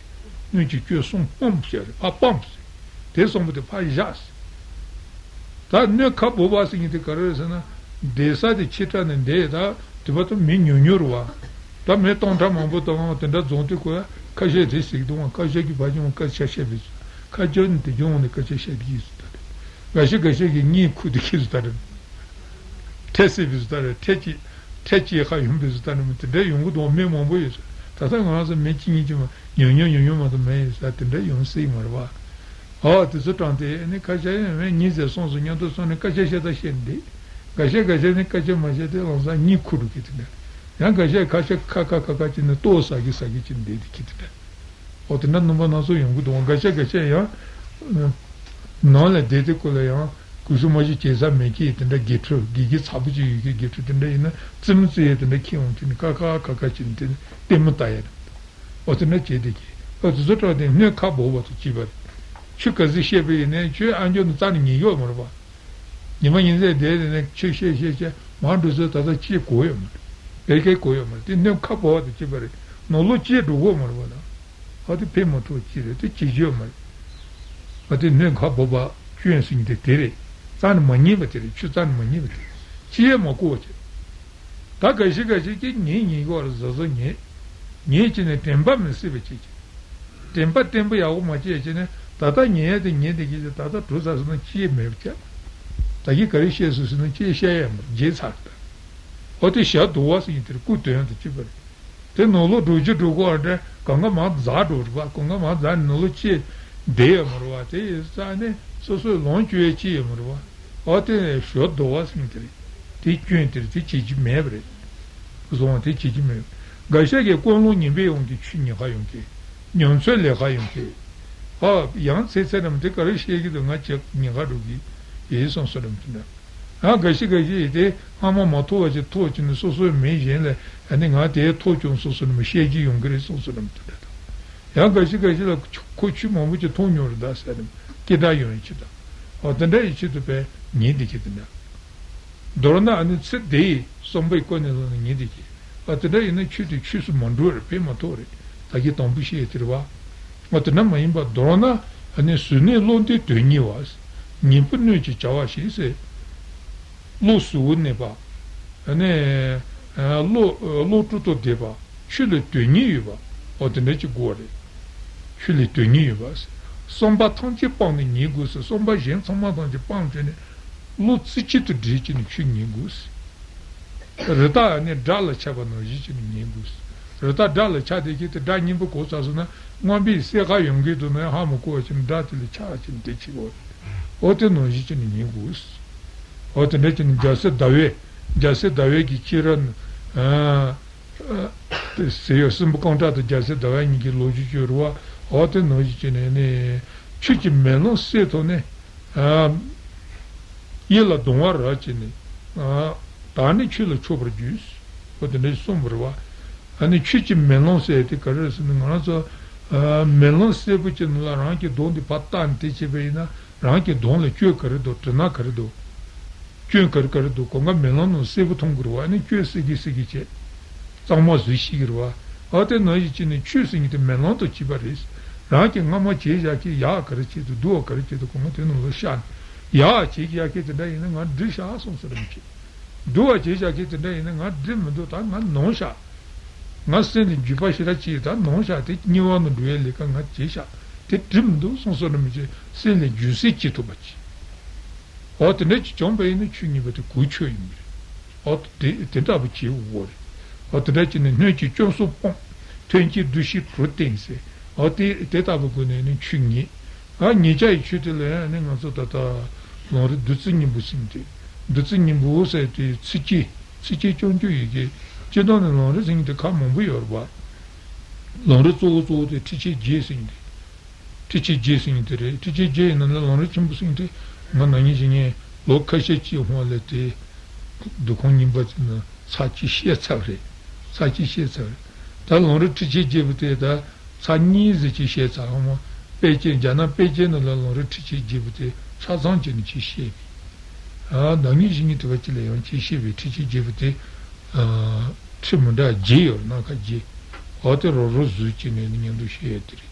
སྣོད་ཀྱི་བཅུད་གསུམ་སྤངས་བྱས་རེད་ཕ་སྤངས་ཟེར། དེ་གསུམ་པོ་དེ་ཕ་བཞག་ཟེར། ད་སྣོད་ཁ་སྦུབ་པ་ཟེར་མཁན་དེ་ག་རེ་རེད་ཟེར་ན། བསྡད་ས་དེ་ཆེ་དྲགས་ནས་བསྡད་ད་དེ་བར་དུ་མི་ཉུང་ཉུང་རེད་པ། ད་མི་སྟོང་ཕྲག་མང་པོ་དང་དེ་འདྲ་འཛོམས་དུས་ཁོ་ཡ་ཁ་ཤས་དེ་ཟིག་འདུག་ཨང་ཁ་ཤས་ཀྱིས་ཕ་ཆུང་སྐད་ཆ་བཤད་པའི་ཁ་ཆེ་ནས་དེ་ཆུང་ནས་སྐད་ཆ་བཤད་དེ་ཡིན་ཟེར་ད་རེད། འགའ་ཤས་འགའ་ཤས་ཀྱིས་གཉིད་ཁུག་དེ་ཁྱི་ཟེར་ད་རེད། ཁྲལ་སེལ་བའི་བཟོ་ལྟ་རེད། ཁྲལ་གྱིས་ཁྲལ་གྱིས་ཁ་ཡོང་བའི་བཟོ་ལྟ་ནི་མི་དེ་འདྲ་ཡོང་གི་འདུག་མི་མང་པོ་ཡོད་ས། ད་ལྟ་ང་རང་ཚོ་མི་གཅིག་གཉིས་ཀྱིས་མ་ཉུང་ཉུང་ཉུང་ཉུང་མ་གཏོགས་མེད་ཡོད་ས་དེ་འདྲ་ཡོང་སྲིད་མ་རེད་པ། ཨོ་དེ་ཚོ་དྲངས་ཏེ་ནི་ཁ་ཤས་ཡང་མི་གཉིས་ཟེར་སོང་སོང་མཉམ་དུ་སོང་ནས་སྐད་ཆ་བཤད་ད་བཤད་འདི། འགའ་ཤས་འགའ་ཤས་ནི་སྐད་ཆ་མ་བཤད་དེ་ལམ་སང་གཉིད་ཁུག་འགྲོ་གི་དེ་འདྲ། ཡང་འགའ་ཤས་ཁ་ཤས་ཁ་ཁ་ཁ་ཁ་ཅིག་ནི་ལྟོ་ཟ་གི་ཟ་གི་ཅིག་འདི་དེ་གི་དེ་འདྲ། འོ་དེ་འདྲ་སྣུམ་པ་སྣ་ཚོགས་ཡོང་གི་འདུག་འགའ་ཤས་འགའ་ཤས་ཡང་། ནང་ལ་བསྡད་དེ་ཁོ་ལ་ཡང་གུས་ཞབས་མ་ཞིག་བྱེད་ས་མེད་ཀི་དེ་འདྲ་དགེ་ཕྲུག་དགེ་རྒན་ཚ་པོ་ཅིག་ཡོད་ཀི་དགེ་ཕྲུག་དེ་འདྲ་ཡིན་ན་རྩེད་མོ་རྩེ་ཡས་དེ་འདྲ་ཁྱེར་འོང་དེ་ནི་ཀ་ཀ་ཀ་ཀ་བྱས་ནས་དེ་ནི་ལྟད་མོ་ལྟ་ཡས་རེད། འོ་དེ་འདྲ་བྱས་དེ་ཀི་འོ་དེ་ཚོ་དྲངས་ཏེ་སྣོད་ཁ་སྦུབ་པ་དང་བཅས་པ་རེད། ཆོས་ག་ཚོད་བཤད་པ་ཡིན་ནའི་ཁྱོད་ཨ་མཆོག་ནི་རྩ་ནས་ཉན་གི་ཡོད་མ་རེད་པ། ཉི་མ་ཉིན་མཚན་བསྡད་དེ་ནས་ཆོས་བཤད་བཤད་བཤད་མར་འགྲོ་ཚོད་ད་ལྟ་ཅི་གོ་ཡོད་མ་རེད། བེར་ཀའི་གོ་ཡོད་མ་རེད་དེ་སྣོད་ཁ་སྦུབ་པ་དང་བཅས་པ་རེད། ནང་ལོགས་ཅི་འགྲོ་གི་ཡོད་མ་རེད་པ་ད། ཨ་དེ་ཕན་མ་ཐོགས་ཅི་རེད་དེ་བྱེད་རྒྱུ་ཡོད་མ་རེད། ཨ་དེ་སྣོད་ཁ་སྦུབ་པ་སྐྱོན་ཟེར་མཁན་དེ་དེ་རེད། རྩ་ནས་མ་ཉན་པ་དེ་རེད་ཆོས་རྩ་ནས་མ་ཉན་པ་དེ་རེད། ཅི་ཡས་མ་གོ་བ་བྱེད། ད་འགའ་ཞིག་འགའ་ཞིག་གིས་ཉན་ཉན་གི་བར་གཟབ་གཟབ་ཉན། ཉན་བྱས་ནས་དྲན་པ་མི་སྲིད་པ་བྱེད་ཀྱི། དྲན་པ་བརྟན་པོ་ཡག་པོ་མ་བྱས་བྱས་ནས་ད་ལྟ་ཉན་ཡས་དེ་ཉན་དེ་གི་ད་ལྟ་གྲུབ་ཚར་སོང་ན་ཅི་ཡས་མེད་པ་བྱས། ད་གིན་ག་རེ་བཤད་སོང་ཟེར་ན་ཅི་ཡས་བཤད་ཡས་མ་རེད་བརྗེད་ཚར་ད། འོ་དེ་ཞལ་དུ་བ་ཟེར་མཁན་དེ་རེད་སྐུ་སྟོན་དང་བཅས་པ་རེད། དེ་ནང་ལོགས་འགྲོ་རྒྱུ་འགྲོ་གི་བར་དེ་གང་ག་མར་འཛག་འགྲོ་རེད་པ། གང་ག་མར་འཛག་ནང་ལོགས་ཅི་བསྡད་ཡོད་མ་རེད་པ། དེ་ཡི་རྩ་ནས་སོ་སོའི་ལོངས་སྤྱོད་ཡས་ཅི་ཡོད་མ་རེད་པ། འོ་དེ་ཞལ་དུ་བ་ཟེར་མཁན་དེ་རེད། དེ་སྐྱོན་དེ་རེད་དེ་བྱེད་རྒྱུ་མེད་པ་རེད། བཟང་བ་དེ་བྱེད་རྒྱུ་མེད། འགའ་ཤས་ཀྱིས་ཀུན་སློང་ངན་པའི་དབང་གིས་ཆོས་ཉན་ག་ཡོང་གི། ཉམས་ཚོད་ལེན་ག་ཡོང་གི། ཨ་ཡང་ཚེ་ཚེ་རིང་དེ་ག་རེ་བཤད་ཀྱི་འདུག་ང་ཅིག་ཉན་ག་འགྲོ་གི་ཡིན་སོང་སོ་རིང་དེ་འདྲ། ཡང་འགའ་ཞིག་འགའ་ཞིག་ཡིན་ཏེ་སྔ་མ་མ་ཐོགས་པ་ཅིག་ཐོགས་ཀྱི་ནི་སོ་སོའི་མི་གཞན་ལ་ཨ་ནི་ང་དེ་ཐོགས་བྱུང་སོང་སོ་རིང་བཤད་ཀྱི་ཡོང་གི་རེད་སོང་སོ་རིང་དེ་འདྲ་དང་། ཡང་འགའ་ཞིག་འགའ་ཞིག་ལ་ཁོ་ཆོས་མང་པོ་ཅིག་མཐོང་མྱོང་རེད་ད་ཟེར་ནས་སྐད་གྲགས་ཡོང་ཡི་ཆེད་དང་། འོ་དེ་འདྲ་ཡི་ཆེད་དུ་བས་ཉན་བསྡད་ཀྱི་དེ་འདྲ། མདོར་ན་ཨ་ནི་ཚེ་འདི་ཡི་བསམ་པའི་སྒོ་ནས་ལ་ནི་ཉན་བསྡད་ཀྱི། ཨ་དེ་འདྲ་ཡིན་ན་ཆོས་དེ་ཆོས་སུ་མ་འགྲོ་རེད་ཕན་མ་ཐོགས་རེད། ད་གིན་དང་པོ་བཤད་དེ་རེད་བ། འོ་དེ་འདྲ་མ་ཡིན་པ་མདོར་ན་ཨ་ནི་གཟུར་གནས་བློ་འདས་དོན་གཉེར་བ། ཉན་པོ་སྣོད་ཀྱི་བྱ་བ་ཞིག་ཟེར། བློ་གཟུ་བོར་གནས་པ། ཨ་ནི་བློ་བློ་སྤྲོ་ཏོ་བདེ་བ། ཆོས་ལ་དོན་གཉེར་ཡོད་པ། འོ་དེ་འདྲ་ཅིག་དགོས་རེད། ཆོས་ལ་དོན་གཉེར་ཡོད་པ། བསམ་པ་ཐམས་ཅད་སྤངས་ནས་ཉན་དགོས་ཟེར་བསམ་པ་གཞན་ཚང་མ་ཐམས་ཅད་སྤངས་བྱས་ནས་བློ་རྩེ་གཅིག་ཏུ་སྒྲིལ་བྱས་ནས་ཆོས་ཉན་དགོས་ཟེར། རི་དྭགས་ནི་དགྲ་ལ་ཆགས་པ་ནང་བཞིན་བྱས་ནས་ཉན་དགོས་ཟེར། རི་དྭགས་དགྲ་ལ་ཆགས་བསྡད་མཁན་དེ་དགྲ་གཉེན་པོ་གོ་ཚར་སོང་ན་རྔོན་པས་བསད་ག་ཡོང་གི་འདུག་ན་ཡང་ཧ་མ་གོ་བ་བྱས་ནས་དགྲ་དེ་ལ་ཆགས་བྱས་ནས་དེ་བྱེད་དགོས་རེད། འོ་དེ་ནང་བཞིན་བྱས་ནས་ཉན་དགོས། འོ་དེ་འདྲ་བྱས་ནས་རྒྱལ་སྲས་ཟླ་བས་རྒྱལ་སྲས་ཟླ་བས་ཀྱི་ཁྱེད་རང་ཟེར་ཡོད། སྲིན་པོ་རྐང་གྲགས་དང་རྒྱལ་སྲས་ཟླ་བ་གཉིས་ཀྱི་ལོ་རྒྱུས་བརྗོད་རུ་བ། འོ་དེ་ནང་བཞིན་བྱས་ནས་ནི་ཆོས་ཀྱི་མེ་ལོང་གསལ་ཐོག་ནས། ཡིད་ལ་གདུང་བ་རག་བྱས་ནས། ད་ནི་ཆོས་ལ་ཕྱོགས་པར་གྱུར། འོ་དེ་འདྲ་གསུངས་པ་རེད་བ། ཨ་ནི་ཆོས་ཀྱི་མེ་ལོང་ཟེར་དེ་ག་རེ་ཟེར་ན་ང་རང་ཚོ་མེ་ལོང་སེར་པོ་ཅིག་ནང་ལ་རང་གི་གདོང་དེ་ཕར་བལྟས་ནས་དེ་བྱས་པ་ཡིན་ན་རང་གི་གདོང་ལ་སྐྱོན་ག་རེ་འདུག་དྲི་མ་ག་རེ་འདུག་སྐྱོན་ག་རེ་ག་རེ་འདུག་གང་ག་མེ་ལོང་ནང་སེར་པོ་མཐོང་གི་རེད་བ། ཨ་ནི་སྐྱོན་སེལ་གི་སེལ་གི་བྱས། གཙང་མ་བཟོས་ཤེས་ཀྱི་རེད་བ། ཨ་དེ་ནང་བཞིན་བྱས་ནས་ཆོས་ཟེར་མཁན་དེ་མེ་ལོང་དང་བཅས་པ་རེད། རང་གིས་སྔ་མ་བྱས་བཞག་མཁན་ཡག་ག་རེ་བྱས་འདུག་སྡུག་པ་ག་རེ་བྱས་འདུག་གོང་མ་དེ་ནང་ལ་བཤགས་ནས། ཡག་བྱས་བཞག་མཁན་དེ་འདྲ་ཡིན་ན་ང་འགྲིག་ཤག་སོང་ཟེར་རམ་བྱེད། སྡུག་པ་བྱས་བཞག་མཁན་དེ་འདྲ་ཡིན་ན་ང་འགྲིག་མི་འདུག་ད་ང་ནོངས་ཤག་ང་སེམས་ལ་འགྱོད་པ་ཞེ་དྲག་སྐྱེས། ད་ནོངས་ཤག་དེ་དམྱལ་བ་ནང་འགྲོ་ཡ་ལས་ཀ་ང་བྱས་ཤག་དེ་འགྲིག་མི་འདུག་སོང་ཟེར་རམ་བྱེད། སེམས་ལ་འགྱོད་སེམས་སྐྱེ་ཐུབ་པ་བྱེད། འོ་དེ་འདྲ་ཅིག་བྱུང་བ་ཡིན་ན་ཆོས་ཉན་པ་དེ་གོས་ཆོད་ཡིན་པ་རེད། འོ་དེ་དེ་འདྲ་པོ་བྱེད་དགོས་རེད། འོ་དེ་འདྲ་བྱས་ནས་སྣོད་ཀྱི་སྐྱོན་སོགས་སྤོང་། ཐུན་གྱི་བདུད་བཞི་གྲོལ་བསྟན་ཟེར། འོ་དེ་དེ་ལྟ་བུའི་སྒོ་ནས་ནི་ཆོས་ཉན། ཨ་ཉེ་ཆར་ཡི་ཆོས་དེ་ལ་ཡང་ནི་ང་ཚོ་ད་ལྟ་ལམ་རིམ་བདུད་རྩི་སྙིང་པོ་ཟེར་མཁན་དེ། བདུད་རྩི་སྙིང་པོ་ཟེར་དེ་ཚིགས་བཅད་ཚིགས་བཅད་སྐྱོང་རྒྱུ་ཡི་གེ། སྤྱིར་བཏང་ནི་ལམ་རིམ་ཟེར་མཁན་དེ་ཁག་མང་པོ་ཡོད་རེད་པ། ལམ་རིམ་གཙོ་བོ་གཙོ་བོ་དེ་ཁྲིད་ཆེན་བརྒྱད་ཟེར་མཁན་དེ། ཁྲིད་ཆེན་བརྒྱད་ཟེར་མཁན་དེ་རེད། ཁྲིད་ཆེན་བརྒྱད་ཡི་ནང་ནས་ལམ་རིམ་ཆེན་པོ་ཟེར་མཁན་དེ་ང་ན་ནིང་བྱས་ནས་ལོ་ཁ་ཤས་ཀྱི་སྔོན་ལ་དེ་འདུ་ཁང་རྙིང་པ་དེ་ནང་ཚར་གཅིག་བཤད་ཚར་བ་རེད། ཚར་གཅིག་བཤད་ཚར་བ་རེད། ད་ལམ་རིམ་ཁྲིད་ཆེན་བརྒྱད་པོ་དེ་ད་ཚར་གཉིས་ཟེར་གཅིག་བཤད་ཚར། ཧ་མ་དཔེ་ཅན་རྒྱ་ནག་དཔེ་ཅན་ནང་ལ་ལམ་རིམ་ཁྲིད་ཆེན་བརྒྱད་པོ་དེ་ཆ་ཚང་བྱས་ནས་གཅིག་བཤད་པས། ཨ་ན་ནིང་བྱས་ནས་དེ་བ་གཅིག་ལ་ཡང་གཅིག་བཤད་པའི་ཁྲིད་ཆེན་བརྒྱད་པོ་དེ། ཨ་ཁྲིད་མི་འདྲ་བརྒྱད་ཡོད་རེད། སྣ་ཁ་བརྒྱད། འོ་དེ་རོབ་རོབ་ཟུར་བྱས་ནས་ནི་མཉམ་དུ་བཤད་ཡ་དེ་རེད།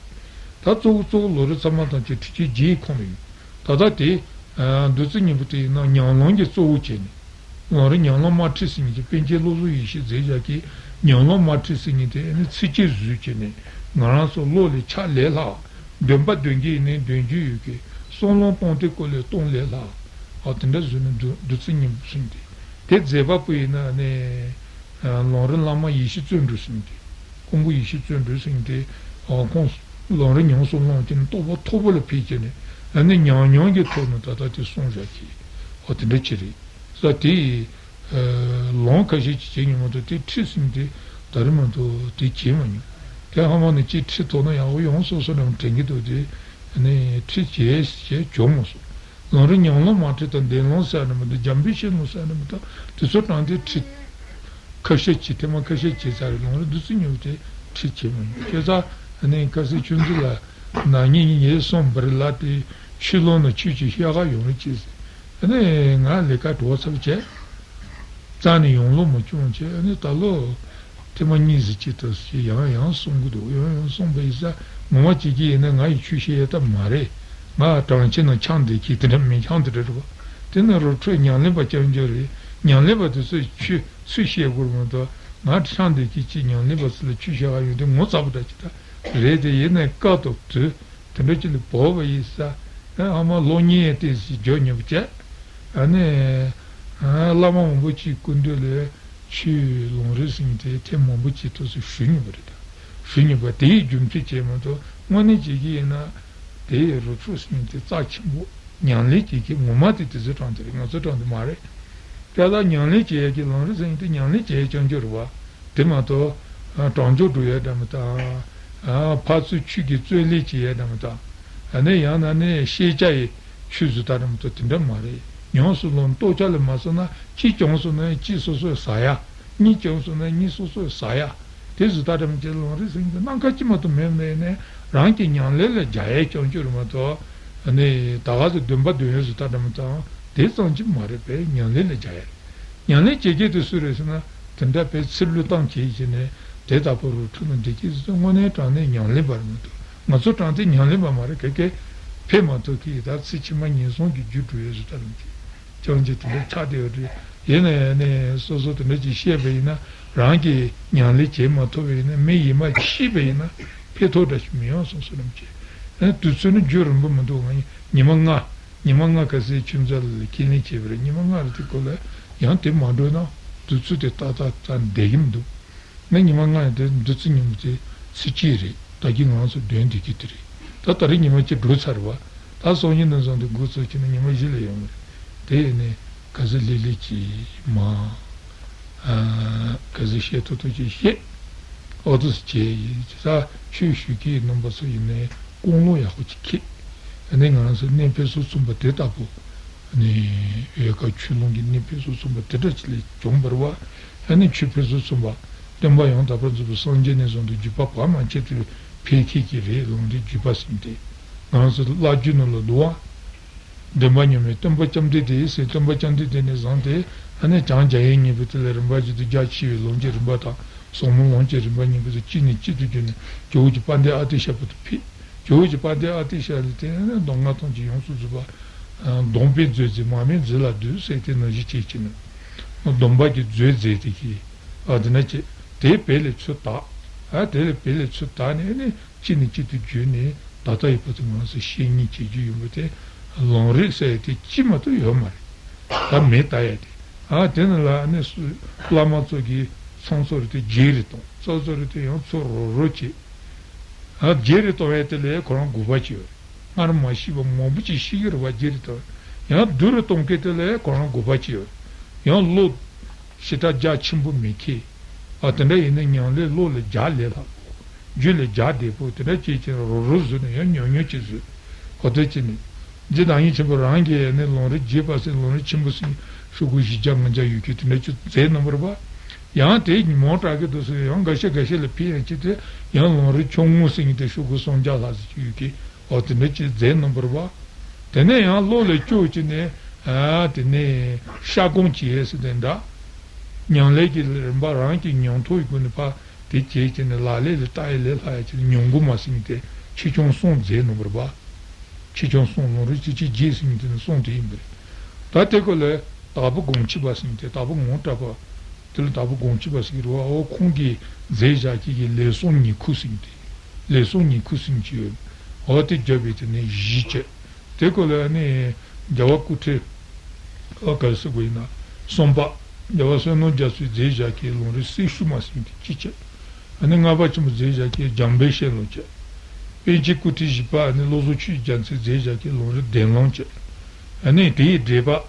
ད་གཙོ་བོ་གཙོ་བོ་ལམ་རིམ་ཚང་མ་ཐམས་ཅད་ཁྲིད་ཆེན་བརྒྱད་ཁོངས་ལ་ཡོད། ད་ལྟ་དེ་ཨ་བདུད་རྩི་སྙིང་པོ་དེ་ཡིན་ན་ཉམས་ལེན་གྱི་གཙོ་བོ་བྱས་ནས། ལམ་རིམ་ཉམས་ལེན་དམར་ཁྲིད་ཟེར་མཁན་གྱི་པཎ་ཆེན་བློ་བཟང་ཡེ་ཤེས་མཛད་བཞག་གི་ཉམས་ལེན་དམར་ཁྲིད་ཟེར་མཁན་དེ་ནི་ཚིགས་བཅད་ཟུར་བྱས་ནས་ང་རང་ཚོ་བློ་ལས་ཕྱག་ལས་ལྷག་འདོན་པ་འདོན་རྒྱུ་ཡིན་ནའི་འདོན་རྒྱུ་ཡོད་ཀི། བསམ་བློ་གཏོང་དེ་ཀོ་ལས་གཏོང་ལས་ལྷག་འོ་དེ་འདྲ་བཟོས་ནས་བདུད་བདུད་རྩི་སྙིང་པོ་ཟེར་མཁན་དེ། དེ་མཛད་པ་པོ་ཡིན་ན་ནི། ལམ་རིམ་བླ་མ་ཡེ་ཤེས་བརྩོན་འགྲུས་ཟེར་མཁན་དེ། ཀོང་པོ་ཡེ་ཤེས་བརྩོན་འགྲུས་ཟེར་མཁན་དེ། ཁོང་ལམ་རིམ་ཉམས་སུ་བླངས་ཀྱི་ནི་རྟོགས་པ་མཐོ་པོ་ལ་ཕེབས་ཀྱི་ནི། ཨ་ནི་ཉམས་མྱོང་གི་ཐོག་ནས་ད་ལྟ་དེ་གསུངས་བཞག་གི། འོ་དེ་འདྲ་ཅིག་རེད། ས་དེ། ལམ་ཁ་ཤས་ཅིག་བྱེད་མྱོང་མ་གཏོགས་དེ་ཁྲིད་ཟེར་མཁན་དེ་ད་རེས་མ་གཏོགས་དེ་བྱེད་མ་མྱོང་། དེ་ཧ་མ་ནས་ཅིག་ཁྲིད་ཐུབ་ན་ཡག་པོ་ཡོང་སོང་སོང་ནས་དྲན་གྱི་འདུག་དེ། ཨ་ནི་ཁྲིད་བྱས་བྱས་བྱུང་མ་སོང་། ལམ་རིམ་ཉམས་ལེན་དམར་ཁྲིད་དང་བདེན་ལམ་ཟེར་ནི་མི་འདུག་འཇམ་དཔལ་ཤེས་ལམ་ཟེར་ནི་མི་འདུག་དེ་ཚོ་དྲངས་ཏེ་ཁྲིད། ཁ་ཤས་ཀྱིས་ཐེངས་མ་ཁ་ཤས་བྱས་ཚར་རེད། ལམ་རིམ་བདུད་རྩི་སྙིང་པོ་དེ་ཁྲིད་བྱས་མ་མྱོང་། བྱས་ཙང་ཨ་ནི་ཁ་སང་ཆུང་ཚུལ་ལ་ན་ནིང་ངས་གསུངས་པ་རེད་ལ། དེ་ཆོས་ལམ་ནང་ཆོས་ཀྱི་བཤད་ག་ཡོང་རེ་བྱས་ཟེར། ཨ་ནི་ང་ལས་ཀ་གྲོགས་ཚབ་བྱས། རྩ་ནས་ཡོང་ལོ་མ་བྱུང་བྱས། ཨ་ནི་ད་ལོ་ཐེངས་མ་གཉིས་ཟེར་གྱི་འདུག་ཟེར་ཡང་ཡང་གསུང་གི་འདུག་ཡང་ཡང་གསུངས་པ་ཡིན་ས་ངོ་མ་བྱེད་ཀྱི་ཡིན་ན་ང་ཡི་ཆོས་བཤད་ཡ་ད་མ་རེད། ང་གྲོང་ཁྱེར་ནང་འཁྱམས་བསྡད་ཀྱི་དེ་འདྲ་མི་འཁྱམས་དེ་འདྲ་རེད་པ། དེ་ནི་རི་ཁྲོད་ཉམས་ལེན་པ་རྐྱང་རྐྱང་རེད། ཉམས་ལེན་པ་དེ་ཚོས་ཆོས་ཚུལ་བཤད་དགོས་མ་གཏོགས་ང་འཁྱམས་བསྡད་ཀྱི་ཅིག་ཉམས་ལེན་པ་ཚོ་ལ་ཆོས་བཤད་ག་ཡོང་དུས་ངོ་ཚ་པོ་འདྲ་ཅིག་ད་རེད། དེ་ཡིན་ནའི་སྐབས་དང་དུས། དེ་འདྲ་ཅིག་ལ་བབས་པ་ཡིན་ས། ཨ་མ་ལོ་གཉིས་ཏོག་ཙམ་འགྱོ་མྱོང་བྱས། ཨ་ནི། བླ་མ་མང་པོ་ཅིག་སྐུ་མདུན་ལ་ཆོས་ལམ་རིམ་ཟེར་མཁན་དེ་ཐེངས་མང་པོ་ཅིག་ཏོག་ཙམ་ཞུས་མྱོང་བ་རེད་ད། ཞུས་མྱོང་བ་དེའི་རྒྱུ་མཚན་བྱས་མ་གཏོགས་དངོས་གནས་བྱེད་ཀྱི་ཡིན་ན། དེའི་རི་ཁྲོད་ཟེར་མཁན་དེ་རྩ་ཆེན་པོ། ཉམས་ལེན་བྱེད་ཀྱི་ངོ་མ་དེ་དེ་ཚོ་དྲངས་དེ་རེད། ང་ཚོ་དྲངས་དེ་མ་རེད། དེ་ལ་ཉམས་ལེན་བྱེད་ཡས་ཀྱི་ལམ་རིམ་ཟེར་མཁན་དེ་ཉམས་ལེན་བྱེད་ཡས་རྐྱང་རྐྱང་རེད་བ། དེ་མ་གཏོགས། ཨ་གྲང་སྦྱོར་འགྲོ་ཡས་འདྲ་མི་འདུག་ཨ་ཕར་ཚུར་ཆོས་ཀྱི་རྩོད་ལེན་བྱེད་ཡས་འདྲ་མི་འདུག་ཨ་ནི་ཡང་ན་ནི་ཤེས་བྱ་ཡི་ཆོས་ཟེར་ད་འདྲ་མི་འདུག་དེ་འདྲ་མ་རེད། ཉམས་སུ་བླངས་རྟོགས་བྱ་ལ་མ་སོང་ན་གཅིག་བྱུང་སོང་ན་གཅིག་སོ་སོས་ཟ་ཡ། གཉིས་བྱུང་སོང་ན་གཉིས་སོ་སོས་ཟ་ཡ། དེ་ཟེར་ད་འདྲ་མི་འདུག་ལམ་རིམ་ཟེར་མཁན་དེ་སྣ་ཁ་ཅིག་མ་གཏོགས་མེད་ནས་ནས་རང་གི་ཉམས་ལེན་ལ་སྦྱར་ཡས་རྐྱང་རྐྱང་རེད་མ་གཏོགས། ཨ་ནི་ད་ག་ཚོད་འདོན་པ་འདོན་ཡས་ཟེར་ད་འདྲ་མི་འདུག་དེ་ཙམ་ཅིག་མ་རེད་པས། ཉམས་ལེན་ལ་སྦྱར་ཡས། ཉམས་ལེན་བྱེད་མཁན་དེ་སུ་རེད་ཟེར་ན། དེ་འདྲ་བའི་ཚུལ་བློས་བཏང་བྱས་བྱས་ནས་དེ་ལྟ་བུ་རུ་འཁྲུལ་ན་འགྲིག་གི་ཟེར། དངོས་གནས་དྲང་གནས་ཉམས་ལེན་པ་རེད་མ་གཏོགས་ང་ཚོ་དྲང་གནས་ཉམས་ལེན་པ་མ་རེད། ག་གེ་ཕེབས་མ་ཐུབ་ཀི་ཡིན། ད་ཚེ་ཕྱི་མ་ངན་སོང་གི་རྒྱུ་སྒྲུབ་ཡས་ཟེར་ད་རུང་ཅིག་ཅང་ཅིག་དེ་འདྲ་ཆགས་བསྡད་ཡོད་རེད། ཡིན་ན་ཡང་ནས་སོ་སོ་དེ་འདྲ་ཅིག་བཤད་པ་ཡིན་ན་རང་གིས་ཉམས་ལེན་བྱེད་མ་ཐུབ་པ་ཡིན་ན་མི་ཡིན་མ་ཤེས་པ་ཡིན་ན་ཕན་ཐོགས་འདྲ་ཞིག་མི་ཡོང་སོང་ཟེར་རམ་ཅིག་ཨ་དུས་ཚོད་ནི་རྒྱུན་རིང་པོ་མི་འདུག་ང་ཉི་མ་ལྔ། ཉི་མ་ལྔ་ཁ་སའི་ཆུ་མཛོད་ལ་ཁས་ལེན་བྱས་པ་རེད། ཉི་མ་ལྔ་རེ་དེ་སྐོར་ལ་ཡང་དེ་མ་འགྲོ་ན་དུས་ཚོད་དེ་ཏག་ཏག་ཏག་འདས་ཀྱི་མི་འདུག་ནས་ཉི་མ་ལྔ་ཡང་དེ་བདུད་རྩི་སྙིང་པོ་དེ་ཚེས་གཅིག་རེད། ད་གིན་ང་ཚོ་འདོན་བསྡད་ཀྱི་དེ་རེད། ད་ད་རེས་ཉི་མ་གཅིག་འགྲོ་ཚར་བ། ད་སང་ཉིན་ནས་བཟུང་སྟེ་འགོ་ཚུགས་ཀྱི་ན་ཉི་མ་བཞི་ལས་ཡོང་གི་རེད། དེ་ཡིན་ནས་ག་ཚོད་ལྷོད་ལྷོད་ཅིག་མ། ཨ། ག་ཚོད་བཤད་ཐུབ་ཐུབ་ཅིག་བཤད། ཨོ་ཙི་བྱས་ཡིན་ད། ཆོས་ཞུ་མཁན་རྣམ་པ་ཚོ་ཡིན་ནའི་ཀུན་སློང་ཡག་པོ་ཅིག་འཁྱེར། ཨ་ནི་ང་ཚོ་གནས་ཕན་སུ་མཚུངས་པ་དེ་ལྟ་བུ། ཨ་ནི་འོལ་ཁ་ཆོས་ལུང་གི་གནས་ཕན་སུ་མཚུངས་པ་དེ་འདྲ་ཅིག་ལས་བྱུང་བར་བ། ཨ་ནི་ཆོས་ཕན་སུ་མཚུངས་པ། སྟོན་པ་ཡང་དག་པར་རྫོགས་པའི་སངས་རྒྱས་ནས་བཟུང་སྟེ་བརྒྱུད་པ་བར་མ་ཆད་དུ་ཕེབས་མཁན་གྱི་རེད། ལུང་འདི་བརྒྱུད་པ་ཟེར་དེ། ང་ཚོ་བླ་བརྒྱུད་ནང་ལ་འདུག་བ། འདྲེན་པ་མཉམ་མེད་སྟོན་པ་ལྕམ་དྲལ་དེ་ཟེར། སྟོན་པ་ལྕམ་དྲལ་དེ་ནས་བཟུང་སྟེ། ཨ་ནི་བྱང་རྒྱ་ཡན་གཉིས་པོ་དེ་ལ་རིམ་པ་བཞིན་དུ་རྒྱ་ཆེ་བའི་ལུང་གི་རིམ་པ་དང་། ཟབ་མོ་ལུང་གི་རིམ་པ་གཉིས་པོ་དེ་གཅིག་ནས་གཅིག་ཏུ་བརྒྱུད་ནས་ཇོ་བོ་རྗེ་དཔལ་ལྡན་ཨ་ཏི་ཤ་བར་དུ་ཕེབས། ཇོ་བོ་རྗེ་དཔལ་ལྡན་ཨ་ཏི་ཤ་ལ་དེ་ནས་སྡོམ་ལྔ་སྟོང་གིས་ཡོངས་སུ་རྫོགས་པ། སྡོམ་པས་མཛོད་མཛད་མར་མེ་མཛོད་ལ་འདུད་ཟེར་དེ་ནང་བཞིན་བྱས་ཀྱི་ནི། སྡོམ་པ་གིས་མཛོད་མཛད་དེ་གི། ཨ་དེ་ན་བྱས། དེ་བས་ལས་ཚུར་དག་ཨ་དེ་ལས་བས་ལས་ཚུར་དག་ནས་ནི། གཅིག་ནས་གཅིག་ཏུ་བརྒྱུད་ནས་ད་ལྟ་ཡི་བར་དུ་ང་ཚོས་བཤད་སྙིང་བྱེད་རྒྱུ་ཡིན་པ་དེ། ལུང་རིགས་ཟེར་ཡ་དེ་གཅིག་མ་གཏོགས་ཡོད་མ་རེད། ད་མེད་ལྟ་ཡ་དེ། ཨ་དེ་ནི་ལ་ནི་སུ་བླ་མ་ཚོ་གིས་ཚང་ཚོ་རེ་དེ་བརྗེ་རེ་གཏོང་། ཚང་ཚོ་རེ་དེ་ཡང་ཚུར་རོབ་རོབ་བྱེད། ཨ་བརྗེ་རེ་གཏོང་ཡ་དེ་ལས་ཁོ་རང་དགོས་པ་ཅིག་ཡོད་རེད། སྔར་མ་ཤེས་པ་མང་པོ་ཅིག་ཤེས་ཀྱི་རེད་བ། བརྗེ་རེ་གཏོང་། ཡང་བསྡུ་རུ་གཏོང་མཁན་དེ་ལས་ཁོ་རང་དགོས་པ་ཅིག་ཡོད་རེད། ཡང་བློ་ཞེ་དྲག་རྒྱ་ཆེན་པོ་མི་འཁྱེར། ཨ་དེ་འདྲ་ཡིན་ན་ཉམས་ལེན་བློ་ལ་རྒྱ་ལས་སླ་པོ། རྒྱུད་ལ་རྒྱ་བདེ་པོ་དེ་འདྲ་བྱེད་ཀྱི་རོབ་རོབ་བཟོས་ནས་ཡང་ཉུང་ཉུང་ཅིག་བཟོས། གོ་ཐོས་ཅི་ནས། རྗེ་བདག་ཉིད་ཆེན་པོ་རང་གིས་ནི་ལུང་རིགས་རྒྱས་པ་ཟེར། ལུང་རིགས་ཆེན་པོ་ཟེར་ཤོག་གུ་བཞི་བརྒྱ་ལྔ་བརྒྱ་ཡོད་ཀྱི་དེ་འདྲ་ཅིག་མཛད་གནང་བ་རེད་པ། ཡང་དེ་མང་དྲགས་ཀྱི་འདུག་ཟེར། ཡང་འགའ་ཤས་འགའ་ཤས་ལ་ཕུལ་ཡང་ཅི་སྟེ། ཡང་ལུང་རིགས་ཆུང་ངུ་ཟེར་མཁན་དེ་ཤོག་གུ་སུམ་བརྒྱ་ལྷག་ཙམ་ཅིག་ཡོད་ཀྱི། འོ་དེ་འདྲ་ཅིག་མཛད་གནང་བ་རེད་པ། དེ་ནས་ཡང་བློ་ལ་བཅུག་ཅིག་ནས། ཨ་དེ་ནས་ཤ་སྐོང་བྱེད་ཟེར་དེ་འདྲ། ཉམས་ལེན་གྱི་རིམ་པ་རང་གི་ཉམས་རྟོགས་ཀྱི་སྒོ་ནས་ཕར་དེ་བྱེད་ཅིག་ནས་ལག་ལེན་ལ་བསྟར་ཡ་ལས་སླ་ཡ་ཅིག་ཉམས་སྒོམ་ཟེར་མཁན་དེ་ཆེ་ཆུང་གསུམ་མཛད་གནང་བ་རེད་པ། ཆེ་ཆུང་གསུམ། ལུང་རིགས་ཁྲིད་ཆེན་བརྒྱད་ཟེར་མཁན་དེ་ནི་གསུམ་དེ་ཡིན་པ་རེད། ད་དེ་སྐོར་ལ་དྭགས་པོ་སྒོམ་ཆེན་པ་ཟེར་མཁན་དེ། དྭགས་པོ་ངོ་དྲགས་པ། དེ་ལ་དྭགས་པོ་སྒོམ་ཆེན་པ་ཟེར་གྱི་རེད་པ། འོ་ཁོང་གིས་མཛད་བཞག་མཁན་གྱི་ལེགས་གསུང་ཉི་ཁུ་ཟེར་མཁན་དེ། ལེགས་གསུང་ཉི་ཁུ་ཟེར་མཁན་ཅིག་ཡོད། འོ་དེ་བརྒྱབ་པའི་དེ་ནས་བཞི་བྱས། དེ་སྐོར་ལ་ནི་རྒྱལ་བ་སྐུ་ཕྲེང་། ཨ་ག་རེ་ཟེར་དགོས་ཡིན་ན། གསུམ་པ། རྒྱལ་བ་བསོད་ནམས་རྒྱ་མཚོས་མཛད་བཞག་མཁན་ལུང་རིགས་གསེར་ཞུན་མ་ཟེར་མཁན་དེ་གཅིག་བྱས། ཨ་ནི་ལྔ་པ་ཆེན་པོ་མཛད་བཞག་མཁན་འཇམ་དཔལ་ཤེས་ལྷུན་བྱས། པཎ་ཆེན་སྐུ་ཕྲེང་བཞི་པ་ཨ་ནི་བློ་བཟང་ཆོས་ཀྱི་རྒྱལ་མཚན་མཛད་བཞག་མཁན་ལུང་རིགས་བདེན་ལམ་བྱས། ཨ་ནི་དེའི་འགྲེལ་པ།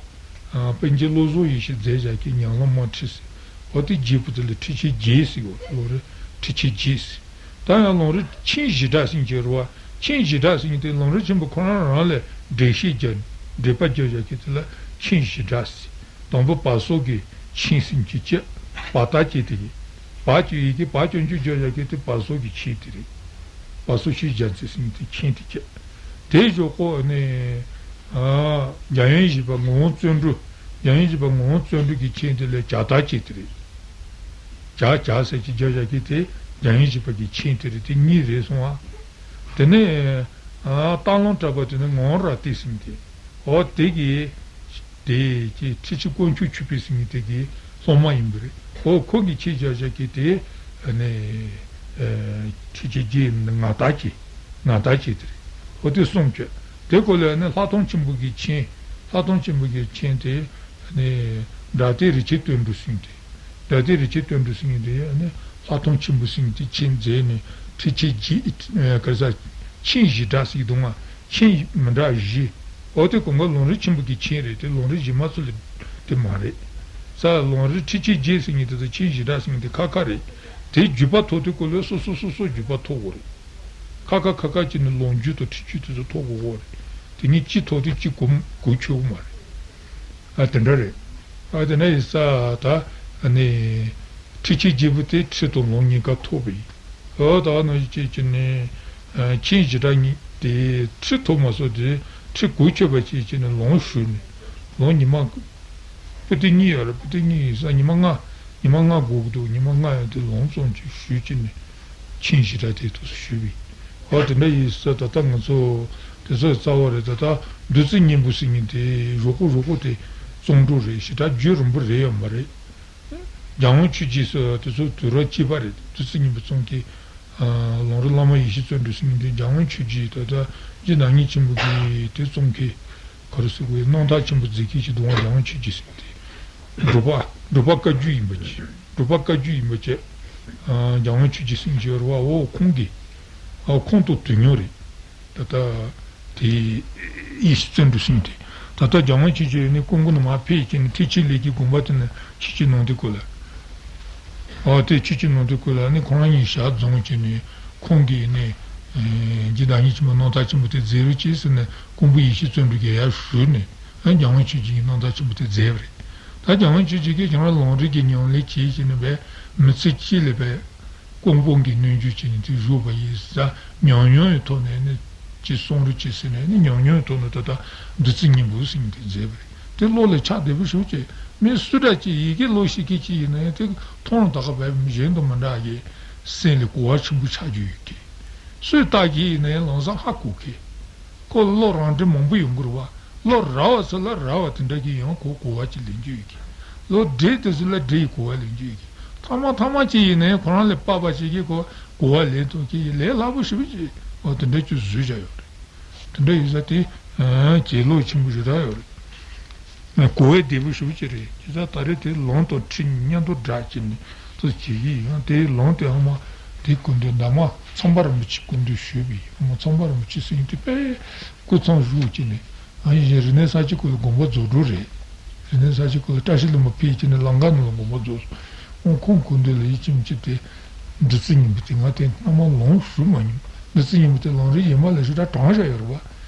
ཨ་པཎ་ཆེན་བློ་བཟང་ཡེ་ཤེས་མཛད་བཞག་མཁན་ཉམས་ལེན་དམར་ཁྲིད་ཟེར། འོ་དེ་བརྒྱད་པོ་དེ་ལ་ཁྲིད་ཆེན་བརྒྱད་ཟེར་གོ། ལུང་རིགས་ཁྲིད་ཆེན་བརྒྱད་ཟེར། ད་ཡང་ལུང་རིགས་མཁྱེན་བཞི་སྒྲ་ཟེར་མཁན་ཅིག་ཡོད་རེད་པ། མཁྱེན་བཞི་སྒྲ་ཟེར་མཁན་དེ་ལུང་རིགས་ཆེན་པོ་ཁོ་རང་རང་ལ་འགྲེལ་བཤད་རྒྱབ། འགྲེལ་པ་རྒྱབ་བཞག་མཁན་དེ་ལ་མཁྱེན་བཞི་སྒྲ་ཟེར། དང་པོ་བ་སོ་གི་མཁྱེན་ཟེར་མཁན་ཅིག་བྱས། བ་ད་བྱས་དེ་གི། བ་གི་ཡི་གེ་བ་ཅུང་ཅུང་རྒྱབ་བཞག་མཁན་དེ་བ་སོ་གི་མཁྱེན་དེ་རེད། བ་སོ་ཆོས་རྒྱལ་མཚན་ཟེར་མཁན་དེ་མཁྱེན་དེ་བྱས། དེའི་གཞུག་གུ་ནི། ཨ་འཇམ་དབྱངས་བཞི་པ་ངག་དབང་བརྩོན་འགྲུས། འཇམ་དབྱངས་བཞི་པ་ངག་དབང་བརྩོན་འགྲུས་ཀྱི་མཁྱེན་དེ་ལ་བྱ་ད་བྱས་དེ་རེད། བྱ་བྱ་ཟེར་གྱི་རྒྱབ་བཞག་མཁན་དེ་འཇམ་དབྱངས་བཞི་པ་གི་མཁྱེན་དེ་རེད། དེ་གཉིས་རེད་སོང་ཨ། དེ་ནས་ཨ་སྟག་ལུང་གྲགས་པ་དེ་ནི་ངག་དབང་རབ་བརྟན་ཟེར་མཁན་དེ། འོ་དེ་གི་དེ་གི་ཁྲིད་ཆེན་དཀོན་མཆོག་ཆོས་འཕེལ་ཟེར་མཁན་དེ་གི་སློབ་མ་ཡིན་པ་རེད། འོ་ཁོ་གི་མཁྱེན་རྒྱབ་བཞག་མཁན་དེ་ནི་ཨ་ཁྲིད་ཆེན་བརྒྱད་ནི་མངའ་བདག་གི་མངའ་བདག་གི་དེ་རེད། འོ་དེ་གསུམ་བྱས། དེ་སྐོར་ལ་ནི་ལྷག་མཐོང་ཆེན་པོ་གི་མཁྱེན། ལྷག་མཐོང་ཆེན་པོ་གི་མཁྱེན་དེ་ནི་སྒྲ་སྡེ་རིན་ཆེན་དོན་གྲུབ་ཟེར་མཁན་དེ། སྒྲ་སྡེ་རིན་ཆེན་དོན་གྲུབ་ཟེར་མཁན་དེ་ནི་ལྷག་མཐོང་ཆེན་པོ་ཟེར་མཁན་དེ་མཁྱེན་མཛད་ནས་ཁྲིད་ཆེན་བརྒྱད། ཨ་ག་རེ་ཟ། མཁྱེན་བཞི་སྒྲ་ཟེར་གྱི་འདུག་ང་། མཁྱེན་མི་འདྲ་བཞི། འོ་དེ་གོང་ག་ལུང་རིགས་ཆེན་པོ་གི་མཁྱེན་རེད། དེ་ལུང་རིགས་གཞན་མ་ཚོ་ལ་དེ་མ་རེད། ས་ལུང་རིགས་ཁྲིད་ཆེན་བརྒྱད་ཟེར་མཁན་དེ་དང་མཁྱེན་བཞི་སྒྲ་ཟེར་མཁན་དེ་ཁ་ཁ་རེད། དེ་བརྒྱུད་པ་ཐོབ་དུས་སྐབས་ལ་སོ་སོ་སོ་སོ་བརྒྱུད་པ་ཐོབ་དགོས་རེད། ཁ་ཁ་ཁ་ཁ་གཅིག་ནི་ལུང་བརྒྱུད་དང་ཁྲིད་བརྒྱུད་དེ་ཚོ་ཐོབ་དགོས་རེད། དེ་གཉིས་གཅིག་ཐོབ་དུས་གཅིག་གོ་གོ་ཆོད་ཀྱི་མ་རེད། ཨ་དེ་འདྲ་རེད། ཨ་དེ་འདྲ་ཡིན་ཙང་ད་ཨ་ནི་ཁྲིད་ཆེན་བརྒྱད་པོ་དེ་ཁྲིད་དང་ལུང་གཉིས་ཀ་ཐོབ་པ་ཡིན། ཨོ་ད་ནང་བཞིན་བྱས་ཀྱི་ནི་ཨ་མཁྱེན་བཞི་སྒྲ་གཉིས་དེ་ཁྲིད་ཐོབ་མ་སོང་དེ་ཁྲིད་གོ་ཆོད་པ་བྱས་ཀྱི་ནི་ལུང་ཞུས་ནས་ལུང་ཉི་མ་པོ་ཏི་གཉིས་ཡོད་རེད། པོ་ཏི་གཉིས་ཡིན་ཙང་ཉི་མ་ལྔ། ཉི་མ་ལྔ་འགོར་གྱི་འདུག་ཉི་མ་ལྔ་ཡང་དེ་ལུང་རྩོམ་གྱི་ཞུས་ཀྱི་ནི། མཁྱེན་བཞི་སྒྲ་དེ་ཐུགས་སུ་ཞུས་པས། འོ་དེ་འདྲ་ཡིན་ས་ད་ལྟ་ང་ཚོ་དེ་ཚོ་རྩ་བ་རེད། ད་ལྟ་བདུད་རྩི་སྙིང་པོ་ཟེར་མཁན་དེ་རོ་ཀོ་རོ་ཀོ་དེ་རྩོམ་འགྲོ་རེད། ཞེ་དྲག་རྒྱུན་རིང་པོ་རེད་ཡོད་མ་རེད། འཇམ་དབྱངས་ཆོས་རྗེ་ཟེར་བ་དེ་ཚོ་དུས་རབས་གཅིག་པ་རེད། བདུད་རྩི་སྙིང་པོ་རྩོམ་མཁན་ལུང་རིགས་བླ་མ་ཡེ་ཤེས་བརྩོན་འགྲུས་ཟེར་མཁན་དེ་འཇམ་དབྱངས་ཆོས་རྗེ་ད་ལྟ་རྗེ་བདག་ཉིད་ཆེན་པོ་གིས་དེ་རྩོམ་མཁན་ག་རེ་ཟེར་དགོས། རྣམ་ཐར་ཆེན་པོ་མཛད་མཁན་ཞིག་འདུག་བ། འཇམ་དབྱངས་ཆོས་རྗེ་ཟེར་མཁན་དེ། འབྲུག་པ་འབྲུག་པ་བཀའ་བརྒྱུད་ཡིན་པ་ཅིག་འབྲུག་པ་བཀའ་བརྒྱུད་ཡིན་པ་བཅས། ཨ། རྒྱལ་དབང་ཆོས་རྗེ་ཟེར་མཁན་ཅིག་ཡོད་རེད་བ། འོ་ཁོང་གི། ཨ། ཁོང་དང་དོན་མཉམ་རེད། ད་ལྟ་དེ་ཡེ་ཤེས་བརྩོན་འགྲུས་ཟེར་མཁན་དེ། ད་ལྟ་རྒྱལ་དབང་ཆོས་རྗེ་ནི་ཀོང་པོ་ནས་མར་ཕེབས་བྱས་ནས་ཐེག་ཆེན་ལས་ཀྱི་དགོངས་པ་དེ་ནི་ཆོས་ཀྱི་ནང་དུ་བཀོད་ལ། ཨ། དེ་ཆོས་ཀྱི་ནང་དུ་བཀོད་ལ་ནི་ཁོ་རང་གཉིས་ཞལ་འཛོམས་བྱས་ནས་ཁོང་གིས་ནི། ཨེ། རྗེ་བདག་ཉིད་ཆེན་པོ་རྣམ་ཐར་ཆེན་པོ་དེ་མཛད་རོགས་གྱིས་ཟེར་ནས་ཀོང་པོ་ཡེ་ཤེས་བརྩོན་འགྲུས་ཀྱིས་ཡར་ཞུས་ནས། ཨ། རྒྱལ་དབང་ཆོས་རྗེ་གིས་རྣམ་ཐར་ཆེན་པོ་དེ་མཛད་པ་རེད། ད་རྒྱལ་དབང་ཆོས་རྗེ་གིས་ཁྱེད་རང་ལམ་རིམ་གྱི་ཉམས་ལེན་བྱས་བྱས་ནས་བས་མི་ཚེ་གཅིག་ལ་བས་ཀོང་པོ་གི་སྣོད་བཅུད་བྱས་ནས་དེ་བཞུགས་པ་ཡིན་ཟེར། ཉམས་མྱོང་གི་ཐོག་ནས་ནི་ཅི་གསུང་རོགས་གྱིས་ཟེར་ནས་ནི་ཉམས་མྱོང་གི་ཐོག་ནས་ད་ལྟ་བདུད་རྩི་སྙིང་པོ་ཟེར་མཁན་དེ་མཛད་པ་རེད། དེ་བློ་ལ་ཆགས་བདེ་པོ་ཞེ་པོ་ཅིག་མི་སུ་འདྲ་ཅིག་ཡི་གེ་ཀློག་ཤེས་མཁན་ཅིག་ཡིན་ན་ཡང་དེ་མཐོང་ད་ག་བས་གཞན་དང་མི་འདྲ་གི་སེམས་ལ་གོ་བ་ཆེན་པོ་ཆགས་རྒྱུ་ཡོད་ཀི། སུས་བལྟས་ཀྱི་ཡིན་ན་ཡང་ལམ་སང་ཧ་གོ་ཀི། ཁོ་བློ་རང་འདྲེན་མང་པོ་ཡོང་གི་རེད་བ། བློ་ར་བ་ཚོ་ལ་ར་བ་དེ་འདྲ་གི་ཡང་ཁོ་གོ་བ་ཅིག་ལེན་རྒྱུ་ཡོད་ཀི། བློ་བདེ་དེ་ཚོ་ལ་བདེ་ཡི་གོ་བ་ལེན་རྒྱུ་ཡོད་ཀི། ཐ་མ་ཐ་མ་ཅིག་ཡིན་ན་ཡང་ཁོ་རང་ལས་དཔག་པ་ཅིག་གིས་ཁོ་གོ་བ་ལེན་ཐུབ་ཀི། ལས་སླ་པོ་ཞེ་པོ་ཅིག་འོ་དེ་འདྲ་ཅིག་བཟོས་བཞག་ཡོད་རེད། དེ་འདྲ་ཡིན་ཙང་དེ་ཨ་གྱེན་ལོག་ཆེན་པོ་ཞེ་དྲག་ཡོད་རེད། གོ་བ་བདེ་པོ་ཞེ་པོ་ཅིག་རེད། བྱས་ཙང་ད་རེས་དེ་ལམ་དང་ཁྲིད་མཉམ་དུ་སྦྲགས་བྱས་ནས་ཚུར་བྱེད་ཀྱི་ཡིན། དེ་ལམ་དེ་ཨ་མ་དེ་སྐུ་མདུན་འདབ་མ་ཚངས་པ་རིན་པོ་ཆེ་སྐུ་མདུན་ཞུས་པ་ཡིན། ཨ་མ་ཚངས་པ་རིན་པོ་ཆེ་ཟེར་མཁན་དེ་དཔེ་སྐུ་མཚམས་བཞུགས་བྱས་ནས། ཨ་ཡིན་གཞན་རིག་གནས་གསར་བརྗེ་སྐོར་ལ་དགོངས་པ་རྫོགས་འགྲོ་རེད། རིག་གནས་གསར་བརྗེ་སྐོར་ལ་བཀྲ་ཤིས་ལྷུན་པོ་ཕེབས་བྱས་ནས་ལམ་ཁ་ནང་ལ་དགོངས་པ་རྫོགས་སོང་། ཁོང་སྐུ་མདུན་ལ་ཡིད་ཆེས་མི་བྱེད་དེ། བདུད་རྩི་སྙིང་པོ་དེ་ང་དེ་སྔ་མ་ལོངས་ཞུ་མ་མྱོང་། བདུད་རྩི་སྙིང་པོ་དེ་ལམ་རིམ་གཞན་པ་ལ་ཞེ་དྲག་དྲངས་བཞག་ཡོད་རེད་བ།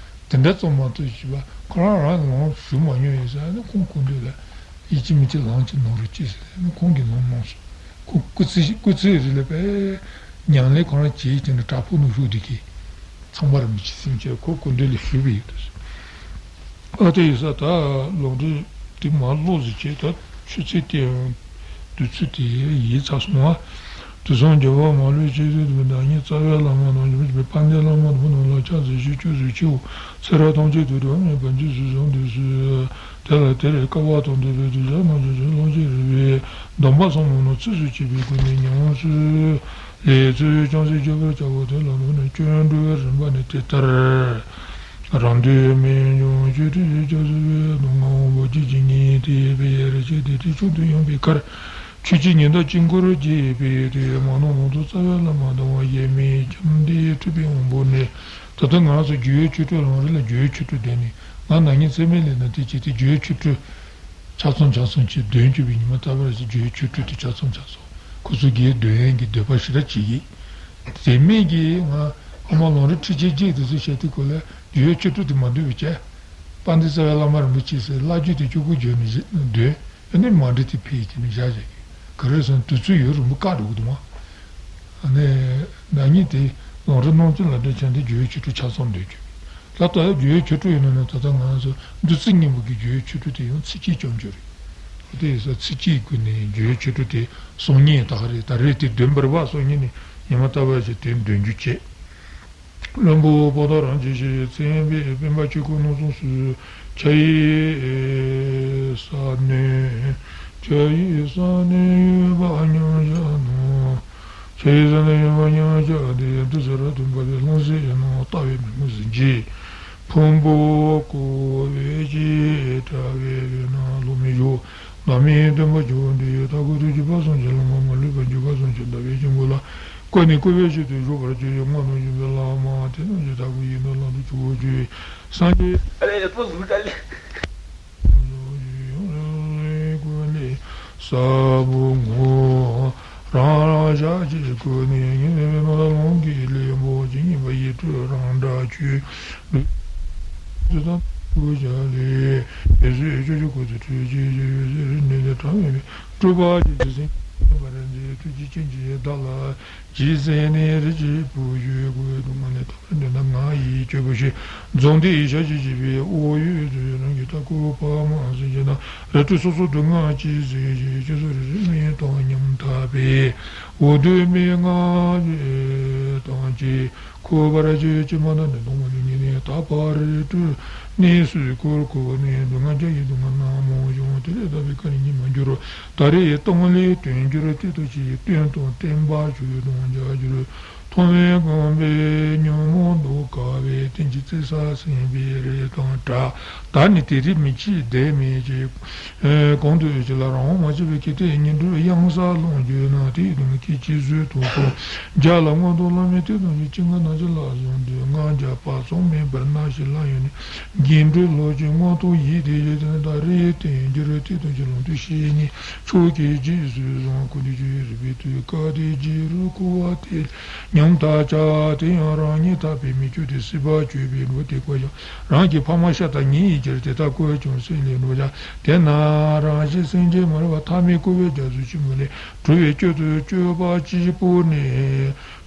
དེ་འདྲ་ཙམ་མ་གཏོགས་ཞེས་པ་ཁོ་རང་རང་ལོངས་ཞུ་མ་མྱོང་ཡོད་ཟེར་ནས། ཁོང་སྐུ་མདུན་ལ་ཡིད་ཆེས་མི་བྱེད་ལམ་གཅིག་གནང་རོགས་གྱིས་ཟེར་ནས་ཁོང་གིས་ལམ་གནང་སོང་། ཁོང་སྐུ་ཚེ་སྐུ་ཚེ་རིང་ལ་དཔེ་ཉམས་ལེན་ཁོ་རང་བྱེད་ཀྱིན་བྲག་ཕུག་ནང་བཞུགས་བསྡད་ཀྱི། ཚངས་པ་རིན་པོ་ཆེ་ཟེར་མཁན་ཁོ་སྐུ་མདུན་ལ་ཞུས་པ་ཡིན། ཨ་དེ་ཡིན་ཙང་ད་ལམ་རིམ་དེ་མར་ཀློག་ཟིན་བྱས། ད་ཆུ་ཚོད་དེ་ཡང་དུས་ཚོད་དེ་ཡིན་ཚར་སོང་ང་། དུས་གསུམ་རྒྱལ་བ་མ་ལུས་སྤྱི་ནོར་དུ། བདག་ཉིད་རྩ་བའི་བླ་མ་དང་། འཇིགས་མེད་དཔལ་ལྡན་བླ་མ་དང་། བུ་རྣམས་ལ་ཕྱག་འཚལ་ཞིང་སྐྱབས་སུ་མཆིའོ། ཚེ་རབས་ཐམས་ཅད་དུ་བགྲང་བའི་བར་ཆད་སོགས་སྦྱངས་ཏེ་སོ། དེ་ལ་དེར་སྐལ་བ་དང་ལྡན་པའི་གདུལ་བྱ་རྣམས་ཀྱང་ལྷུན་གྱིས་རེག་པའི་སྡོམ་པ་གསུམ་མོ་ནང་ཚིགས་སུ་བཅད་པའི་སྒོ་ནས་ཉམས་སུ་ལེན་ཚུལ་ཅུང་ཟད་བརྗོད་པར་བྱའོ། དེ་ལ་ལུང་ནི་སྐྱོན་འགྲོ་བའི་རིམ་པ་ནི་དེ་ལྟར། རང་འདོད་མེད་འབྱུང་ཆོས་སྤྲོས་སྐྱབས་སུ་མཆི། སྡུག་བསྔལ་དབང་པོ་སྐྱེ་མཆེད་ཉིད་དེ་ཡི་དཔེ་ཡི་རིག་བྱེད་དེ། དེ་ཆུང་དུ་ཡངས་པའི་ཁར། ཆོས་ཀྱི་ཉི་ཟླ་དཀྱིལ་འཁོར་རྒྱས་པའི་དུས། མ་ནམ་ལོང་དུ་རྩ་བའི་བླ་མ་དང་། གཞལ་མེད་ཁྱབ་འདས་ཐུབ་པའི་དབང་པོ་ནི། ད་ལྟ་ང་ཚོ་རྒྱུ་ཡོད་ཆོས་སྤྲོས་ལམ་རིམ་ལ་རྒྱུ་ཡོད་ཆོས་སྤྲོས་བསྡད་ནས། ང་ན་ནིང་ཚེ་སྨད་ལས་ནས་དེ་བྱས་ཏེ་རྒྱུ་ཡོད་ཆོས་སྤྲོས་ཆ་ཚང་ཆ་ཚང་བྱས་འདོན་བཅུག་པའི་ཉི་མ་རྟག་པར་རྒྱུ་ཡོད་ཆོས་སྤྲོས་དེ་ཆ་ཚང་ཆ་ཚང་ཁོ་ཚོ་གིས་འདོན་ཡས་ཀྱི་འདོད་པ་ཞེ་དྲག་བྱེད་ཀྱི། དེ་སྨད་ཀྱི་ང་ཨ་མ་ལམ་རིམ་ཁྲིད་བྱེད་ཀྱི་དེ་ཚོ་བཤད་དུས་སྐོར་ལ་རྒྱུ་ཡོད་ཆོས་སྤྲོས་དེ་མ་འདོན་པའི་བྱས། དཔལ་ལྡན་རྩ་བའི་བླ་མ་རིན་པོ་ཆེ་ཟེར་བླ་བརྒྱུད་དེ་སྤྱོད་སྒོ་བརྒྱུད་ནས་འདོན། ཨ་ནི་མ་འདྲི་དེ་ཕལ་ཆེར་ནི་བཞག་བཞག་གི། ག་རེ་ཟེར་ན་དུས་ཚོད་ཡུན་རིང་པོ་བཀག་འགྲོ་གི་འདུག་མ། ཨ་ནི་ན་ནིང་དེ་ལམ་རིམ་གནང་སྤྱོད་ལ་འདྲ་བྱས་ཏེ་རྒྱུ་ཡོད་ཆོས་སྤྲོས་ཆ་ཚང་འདོན་རྒྱུ། ད་ལྟ་རྒྱུ་ཡོད་ཆོས་སྤྲོས་ཡིན་ན་ནི་ད་ལྟ་ང་ཚོ་བདུད་རྩི་སྙིང་པོ་གི་རྒྱུ་ཡོད་ཆོས་སྤྲོས་དེ་ཡང་ཚིགས་བཅད་རྐྱང་རྐྱང་རེད། དེ་ཡིན་ཙང་ཚིགས་བཅད་ཀྱི་སྒོ་ནས་རྒྱུ་ཡོད་ཆོས་སྤྲོས་དེ་གསུང་སྙན་ད་ག་རེད། ད་རེས་དེ་འདོན་པར་བ་གསུང་སྙན་ནི་ཉི་མ་རྟག་པར་ཞིག་དེ་འདོན་རྒྱུ་བྱས། བློན་པོ་པོ་ཏ་རང་བྱས་ཤིང་། མཚན་དཔེ་སྤེན་པ་ཆོས་སྐུ་རྣམ་གསུམ་སོགས། ཕྱག་གཡས་ས་གནོན། ཕྱག་གཡས་ས་གནོན་གཡོན་པ་མཉམ་བཞག་ནང་། ཕྱག་གཡས་ས་གནོན་གཡོན་པ་མཉམ་བཞག་སྟེ། བདུད་རྩི་རབ་ཏུ་འབར་བའི་ལྷུང་བཟེད་ཀྱི་ནང་ལྟ་བའི་མོས་གུས་སུ་མཆིས། ཕུང་པོ་བསྐོར་བའི་ཕྱིར་དྲ་བའི་དབུས་ན་ལྷོ་མོན་བཞུགས། བླ་མའི་སྟོན་པ་ཇོ་བོ་འདི་ཡི་ལྟ་སྐུལ་ཐུགས་ཀྱི་དཔག་བསམ་གྱི་ལམ་ལ་མ་ལུས་པ་འཇུག་པ་བསམ་ཞིང་ལྟ་བའི་སྤྱན་སྔོན་ལ་བཀོད་ནས་བཀུར་བའི་ཆེད་དུ་བཞུགས་པར་གྱུར་ཡོད། སྔོན་དུ་བྱོན་པའི་བླ་མ་དེ་རྣམས་ཀྱི་ལྟ་སྐུལ་ཡིན་ནོ་ལག་ཏུ་ཆུ་བོ་ཆུ་ཡི་སངས་རྒྱས། ཨ་ལས་ལས་ཐོ་ཟུག་ད་ལས། ཀུན་ལས་ས་བོན་ངོ་། རང་ཞལ་གྱིས་བསྐུལ་ནས་ཉིད་ནས་མེད་ནོ་ལ་ལོངས་སྐུའི་ལེའུ་བོ་ཇི་སྙེད་པ་ཡི་སྤྲོས་རང་སྒྲ་ཆོས། ལུས་དང་སྐུ་བྱ་ལས། འོད་ཟེར་ཕྱོགས་བཅུ་ཀུན་ཏུ་འཕྲོས་ཀྱི་ཞིང་འོད་ཟེར་རིམ་གཉིས་ལས་གྲངས་མེད་པའི་སྤྲོས་པ་ཅན་གྱི་སེང་གེ་བར་མཛད་ཐུགས་རྗེ་ཅན་གྱིས་བདག་ལ་ཇི་སྲིད་ནས་རིགས་ཀྱི་བུ་ཞུས་དགོས་དུ་མ་ནས་ཐོབ་པར་འདོད་ན་ང་ཡི་སྤྱོད་པ་ཞིག་འཛོམས་ཏེ་ཞབས་ཀྱིས་བཅགས་པའི་འོག་ཡུལ་དུ་རང་གི་ལྟ་སྐུལ་དཔག་མ་སེམས་ཅན་དང་རི་ཁྲོད་སོ་སོར་སྡུག་བསྔལ་ཅི་སེལ་ཞིང་སྤྱི་སོགས་རིགས་རུས་མིང་དང་ཉམ་ཐག་པའི་འོ་དོད་མི་མངའ་དང་བཅས། འཁོར་བར་གྱུར་ཅིང་མ་དག་ནས་སྡུག་བསྔལ་ཉིད་ནས་དག་པ་རི་ཁྲོད་གནས་སུ་འཁོར་བསྐོར་ནས་སྡུག་བསྔལ་རྒྱ་ཡི་སྡུག་བསྔལ་རྣམས་མང་ཞིང་དེ་ལས་ཐར་པའི་བཀའ་ནི་ཉིད་མ་གྱུར། ད་རེས་སྟོང་ལས་དོན་གྱུར་ཏེ་ཐུགས་ཀྱི་དོན་དང་བསྟན་པ་ཆོས་དང་རྒྱ་གྱུར། མཐོང་བས་གོམས་པའི་ཉོན་མོངས་གདུལ་དཀའ་བའི། རྟེན་ཅིང་བརྩེ་ས་སེམས་དཔའི་རིགས་དང་འདྲ། བདག་ནི་དེ་རིགས་མི་ཕྱེད་བདེན་མི་ཕྱེད། གང་དུ་ཡོད་ཅིག་ལ་རང་དབང་མ་བྱས་པའི་གི་དེ་ཉིད་འགྲོ་བའི་གཡང་ས་ལོངས་སྤྱོད་ན། དེ་དང་གི་སྐྱེ་ཚུལ་དུ་སོང་རྒྱ་ལ་མངོན་མཐོ་བླ་མའི་ཐུགས་དམ་ཞིང་། ཅི་དགར་ན་ཅི་ལ་བཟུང་འདོད་ང་རྒྱལ་བག་ཚོམ་མེད་པར་སྣང་ཞིང་ལ་ཡོད་ནས། དགེ་འདུན་ལྷོད་ཅིང་མངོན་མཐོ་ཡིད་བདེ་ཞིང་། དེ་ནི་ད་རེས་དེ་འགྱུར་དེ་དང་གི་ལུང་དུ་བཤད་ཉན། མཆོག་གི་རྗེས་སུ་བཟུང་། ཀུན་ཏུ་སྤྱོད་པའི་རིག་པའི་མཐུ། སྐབས་དེ་རྗེས་རུ་འཁོར་བ་དེ་ཉམས་ཐག་ཆད། དེ་ཡང་རང་ཉིད་ཐར་པའི་མི་ཆོས་དེ་སྲིད་པ་གཅོད་པའི་འགྲོ་དེ་བཀོད་ཀྱང་། རང་གི་ཕ་མ་ཤ་དང་ཉེ་ཡི་རྒྱུར་དེ་དག་བཀོད་ཀྱང་སྲིད་ལས་འགྲོ་བྱ། དེས་ན་རང་གཞན་སེམས་ཅན་མ་རིག་པ་ཐ་མལ་བཀོད་པའི་རྒྱ་མཚོ་ཆེན་པོ་ལས་གྲོལ་བའི་སྐྱོབ་ཏུ་སྤྱོད་པ་གཅིག་པུ་ནི།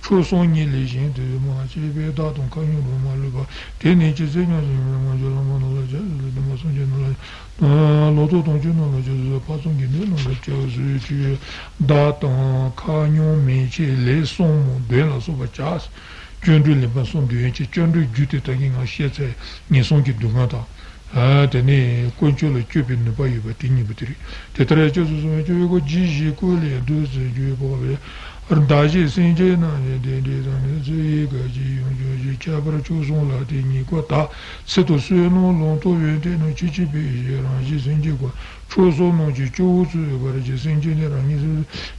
མཆོག་གསུམ་ཉིད་ལས་གཞན་དུ་མ་སྐྱེས་པའི་བདག་དང་ཁ་ཉོན་དུ་མ་ལུས་པ། དེ་ནི་ཇི་སྲིད་ཉམས་སུ་མྱོང་བའི་ངང་ཚུལ་བླ་མ་རྣམས་ལ་སྦྱར་ཞིང་སྡོམ་པ་སངས་རྒྱས་རྣམས་ལ། ལོ་ཐོག་དང་བཅུ་རྣམས་ལ་སྦྱར་ཞིང་འཕགས་ཚོམ་དགེ་འདུན་རྣམས་ལ་སྦྱར་ཞིང་ཆོས་བདག་དང་ཁ་ཉོན་མན་ཆད་ལས་གསུམ་མོ་གདོན་ལ་སོགས་པ་བྱ། སྐྱེ་འགྲོའི་ལེན་པ་གསུམ་འདོད་ཡོན་ཆེ། སྐྱེ་འགྲོའི་རྒྱུ་དེ་ད་གིན་ང་བཤད་ཚར་ངན་སོང་གི་སྡུག་བསྔལ་དང་། དེ་ནས་དཀོན་མཆོག་ལ་སྤྱོད་པའི་ནུས་པ་ཡོད་པ་དེ་གཉིས་པོ་དེ་རེད། དེ་ལྟར་སྐྱབས་སུ་སོང་བའི་སྐྱབས་ཡུལ་གོ་ཇི་ཞིག་བཀོད་ལས་བདུད་རྩི་བཅུད་ཕོག་པས། བདག་བཞིན་སེམས་ཅན་རྣམས་ཀྱི་བདེ་འབྲས་དང་ནི། ཚེ་ཡི་དགའ་སྐྱིད་ཡོངས་སྐྱོབ་ཕྱིར། ཁྱད་པར་མཆོག་གསུམ་ལ་དེ་ཉིད་བཀོད། ད་ཚེ་དང་བསོད་ནམས་ལོངས་སྤྱོད་ཡོན་ཏན་རྣམས་ཆེས་ཆེར་སྤེལ་ཞིང་། རང་བཞིན་སེམས་ཅན་ཀུན་མཆོག་གསུམ་རྣམས་ཀྱི་སྐྱོབ་པོ་བརྩོན་པར་བྱེད། སེམས་ཅན་ནི་རང་ཉིད་སུ་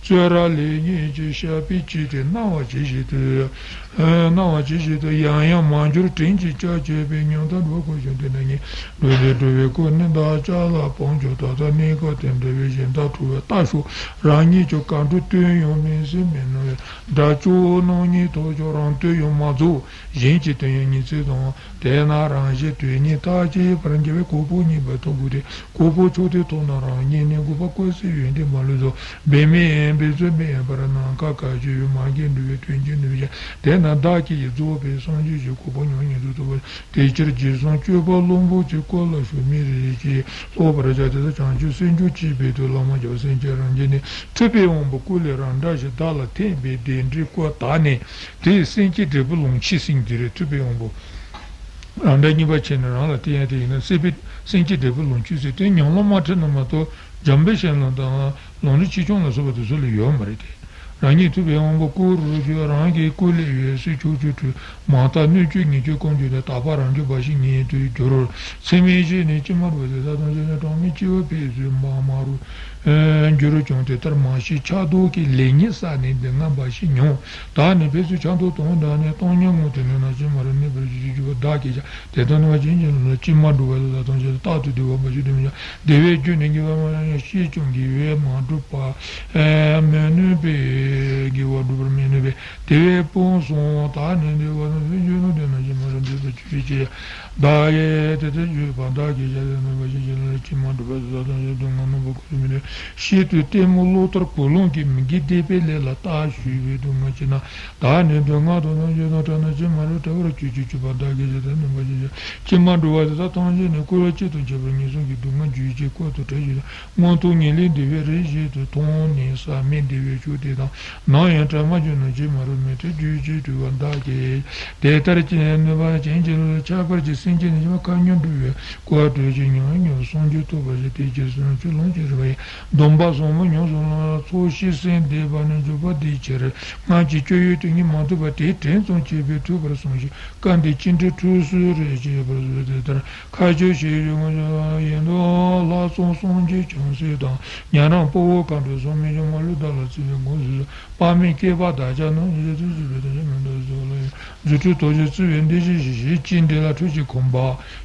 བཙོན་རར་ལེན་ཉེན་ཅིང་བཤགས་པའི་ཆེད་དུ་གནང་བ་ཇི་བཞིན་དུ། གནང་བ་ཇི་བཞིན་དུ་ཡང་ཡང་མ་འགྱུར་དྲིན་གྱིས་བསྐྱངས་བྱས་པའི་ཉམས་དང་འགྲོ་ཁོ་བྱུང་དེ་ན་ཉིད་འགྲོ་བའི་འགྲོ་བའི་སྐུ་ནི་བདག་ཅག་ལ་སྤང་ཀྱང་། ད་ལྟ་གནས་སྐབས་དེ་འདྲ་བའི་གཞན་དག་ཁྲོ་བའི་རྟ་ཞོག་རང་ཉིད་ཀྱང་ག་འགྲོ་སྟོན་ཡང་མི་སྲིད་མི་ནུས། དགྲ་བཅོམ་རྣམ་གཉིས་ཐོབ་ཀྱང་རང་དོན་ཡང་མ་རྫོགས། གཞན་གྱི་དོན་ཡང་ཉིན་མཚན་དང་། དེས་ན་རང་གཞན་དོན་གཉིས་ཐག་བཅད་པར་འགྱུར་བའི་གོ་འཕང་ངེས་པར་ཐོབ་དགོས་ཏེ། གོ་འཕང་མཆོག་དེ་ཐོབ་ན་རང་ཉིད་ནི་འགོག་པ་ཀུན་ཟད་ཡོན་ཏན་མ་ལུས་སོ། འབད་མེད་འབད་རྩོལ་མེད་པར་ནམ་མཁའ་གང་ཞིག་ཡོད། མ་སྐྱེས་འགྲོ་བའི་དོན་གྱི་ནུས་ཀྱང་། དེས་ན་བདག་གིས་རྫོགས་པའི་སངས་རྒྱས་ཀྱི་གོ་འཕང་མྱུར་ཉིད་དུ་ཐོབ་པར། དེ་ཕྱིར་རྗེས་བཟུང་སྤྱོད་པ་བློན་པོ་ཆེ་སྐོར་ལ་ཞུགས་མི་རེ་ཞིག་ལྷོད་པར་བྱ། དེ་ལྟར་བྱང་ཆུབ་སེམས་མཆོག་སྐྱེས་པའི་དུས་བླ་མ་སྐྱབས་སེམས་ཅན་རང་རྒྱལ་ནི། ཐུབ་པའི་དབང་པོ་སྐུ་ལས་རང་འདྲ་ཞིག་བདག་ལ་ཐེག་པའི་བདེ་འབྲས་བཀོད། ད་ནི་དེའི་སེམས་བསྐྱེད་འབྲས་བུ་ལོངས་སྤྱོད་ཟེར་མཁན་དེ་རེད། ཐུབ་པའི་དབང་པོ། རང་འདྲ་གཉིས་པ་ཕྱེ་ནས་རང་ལ་བསྟན་ཡ་དེ་ཡིན་ན་སྲིད་པའི་སེམས་བསྐྱེད་འབྲས་བུ་ལོངས་སྤྱོད་ཟེར་དེ་ཉམས་ལེན་མ་ཁྲིད་ན་མ་གཏོགས་འཇམ་དཔལ་ཞལ་ལུང་དང་ལམ་རིམ་ཆེ་ཆུང་ལ་སོགས་པ་དེ་ཚོ་ལ་ཡོད་མ་རེད་དེ། རང་ཉིད་ཐུབ་པའི་དབང་པོ་སྐུ་རུ་གྱུར། རང་གི་སྐུ་ལས་འོད་ཟེར་ཕྱོགས་བཅུར་འཕྲོས། མ་དག་སྣོད་བཅུད་ཉེར་སྦྱོར་ཀུན་འབྱུང་ལས། དག་པ་རང་བྱུང་འབའ་ཞིག་ཉིད་དུ་གྱུར། ཚད་མེད་བཞི་ནི་ཇི་མ་རུ་བ་དེ་དག་དང་ཞེས་ནས་གྲངས་མེད་སྐྱེ་བོའི་ཕས་བསུ་མ་མ་རུ་འགྱུར་ཀྱང་དེ་ལྟར་མ་བྱས་ཆགས་རྟོག་གི་ལེགས་ཉེས་བསགས་ནས་སྡུག་བསྔལ་འབའ་ཞིག་མྱོང་། བདག་ནི་ཕས་བསུ་ཆགས་རྟོག་དང་བྲལ་ནས་སྟོང་ཉིད་ངང་དུ་གནས་ན་ཇི་མ་རུ་གནས་པར་གྱུར་ཅིག་གྱུར་པ་བདག་གིས་ཀྱང་དེ་ལྟར་གནས་པ་ཅན་གྱི་ལམ་ལ་ཇི་མ་རུ་བ་དེ་དག་དང་ཞེས་རྟག་ཏུ་བདེ་བ་འབའ་ཞིག་སྟོན་ཀྱང་བདེ་བའི་རྒྱུ་ནི་དགེ་བ་མ་ཡིན་ཞེས་ཀྱང་དགེ་བས་མ་གྲུབ་པ་མི་ནུས་པས། དགེ་བ་སྒྲུབ་པར་མི་ནུས་པས། དེ་བས་སྤོང་གསུམ་དག་ནི་བདེ་བ་དང་ལྷུན་གྱིས་གྲུབ་པ་དེ་ན་ཇི་མ་རུ་འདོད་པར་གྱུར་ཅིག་བདག་གིས་དེ་ལྟར་བརྗོད་པ་བདག་གིས་ཀྱང་དེ་ནུས་པ་ཞིག་ཅི་ལ་ཇི་མ་རུ་བ་དེ་དག་དང་ཞེས་སྡུག་བསྔལ་རྣམ་པ་ཀུན་ཏུ་མི་འདོད། ཤིན་ཏུ་ལྟད་མོ་གློ་ལྟར་གོ་ལོང་གིས་མི་དགེ་སྡིག་པའི་ལས་ལ་རྟག་ཞུགས་པའི་སྡུག་བསྔལ་ཅི་སྣང་། བདག་ནི་སྡུག་བསྔལ་དང་ནམ་ཞིག་དང་བྲལ་ན་ཇི་མ་རུ་བྲལ་བར་གྱུར་ཅིག་གྱུར་པ་བདག་གིས་ཀྱང་དེ་ནུས་པ་ཞིག་ཅི་མ་འགྲོ་བ་དེ་དག་ཐམས་ཅད་ནི་བསྐལ་པ་གཅིག་ཏུ་ཁྱབ་པའི་ངན་སོང་གི་སྡུག་བསྔལ་རྒྱུན་ཆད་བཀོད་དུ་བྲལ་ཞིང་མངོན་མཐོ་ངེས་ལེགས་བདེ་བའི་རིགས་ཤིག་ཏུ་མཐོང་ནས་བསམ་མེད་བདེ་བའི་མཆོག་དེ་དང་ནམ་ཡང་བྲལ་མ་གྱུར་ན་ཇི་མ་རུ་མི་བྲལ་གྱུར་ཅིག་གྱུར་པ་བདག་གིས་དེ་ལྟར་ནུས་པ་ཅན་གྱི་ལུས་ཁྱད་པར་གྱི་སེམས་ཅན་ནི་ཁ་ཉོན་འགྲོ་བའི་སྐོར་དུ་ཅི་མྱོང་མྱོང་སངས་རྒྱས་ཐོབ་པར་བྱེད། དེ་ཕྱིར་སེམས་ཅན་ལོངས་སྤྱོད་རིག་པ་ཡི་སྡོམ་པ་ཟབ་མོ་ཉམས་སུ་བླང་ལ་ཚོགས་ཞིང་སེམས་བདེ་བ་ནི་འཇུག་པ་འདི་ཕྱིར་སྔར་གྱི་སྤྱོད་ཡུལ་དེ་ཉིད་མ་ཐུབ་པར་དེ་དྲན་ཙམ་བྱས་པས་ཐུབ་པར་གསུངས་ཤིང་། སྐབས་འདིར་ཅི་འདྲའི་ཁྲུས་གསོལ་རེ་བྱེད་པར་བཟོད་དེ་ལྟར་ཁ་ཆོས་ཞེས་བྱ་ངོ་ཡིན་དུ་ལྷག་བསམ་སངས་རྒྱས་བྱང་སེམས་དང་། ཉན་རང་དཔའ་བོ་མཁའ་འགྲོ་ཟུང་མི་འཇོམས་མ་ལུས་བདག་ལ་བརྩེ་བའི་དགོངས་སུ་གསོལ། དཔག་མེད་བསྐལ་པ་དག་ཀྱང་ནམ་ཞིག་ཐུགས་སྲིད་པའི་དོན་ཞིག་མི་འདུག་གཟུགས་ལ་ཡང་རྫུ་འཕྲུལ་དོན་ཞིག་བརྩེ་བའི་འདི་ཞིག་ཞེས་ཅི་འདྲ་ལ་ཁྲུས་ཀྱི་གོམ་པ་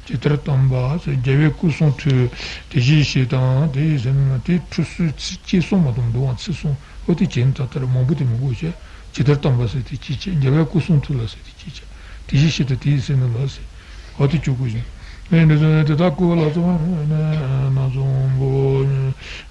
ཇི་ལྟར་བཏབ་པ་ཟེར། རྒྱལ་བའི་སྐུ་གསུང་ཐུགས་དེ་བཞིན་གཤེགས་དང་དེ་ཡི་སེམས་ནི་དེ་ཁྲུས་གསོལ་ཚིག་གཅིག་གསུངས་མ་གཏོགས་འདུག་ཨང་ཚིག་གསུམ་འོ་དེ་བྱས་ནས་ད་ལྟར་མང་པོ་དེ་མི་དགོས་ཤེས་ཇི་ལྟར་བཏབ་པ་ཟེར་དེ་གཅིག་བྱས། རྒྱལ་བའི་སྐུ་གསུང་ཐུགས་ལ་ཟེར་དེ་གཅིག་བྱས། དེ་བཞིན་གཤེགས་དང་དེ་ཡི་སེམས་ནི་ལ་ཟེར། འོ་དེ་བཅུ་དགུ་བཞིན། ཨེ་འདི་ཚོ་ནི་དེ་དག་ཀུན་ལ་བརྩོན་པ་ནི་སྣ་ཚོགས་པོ།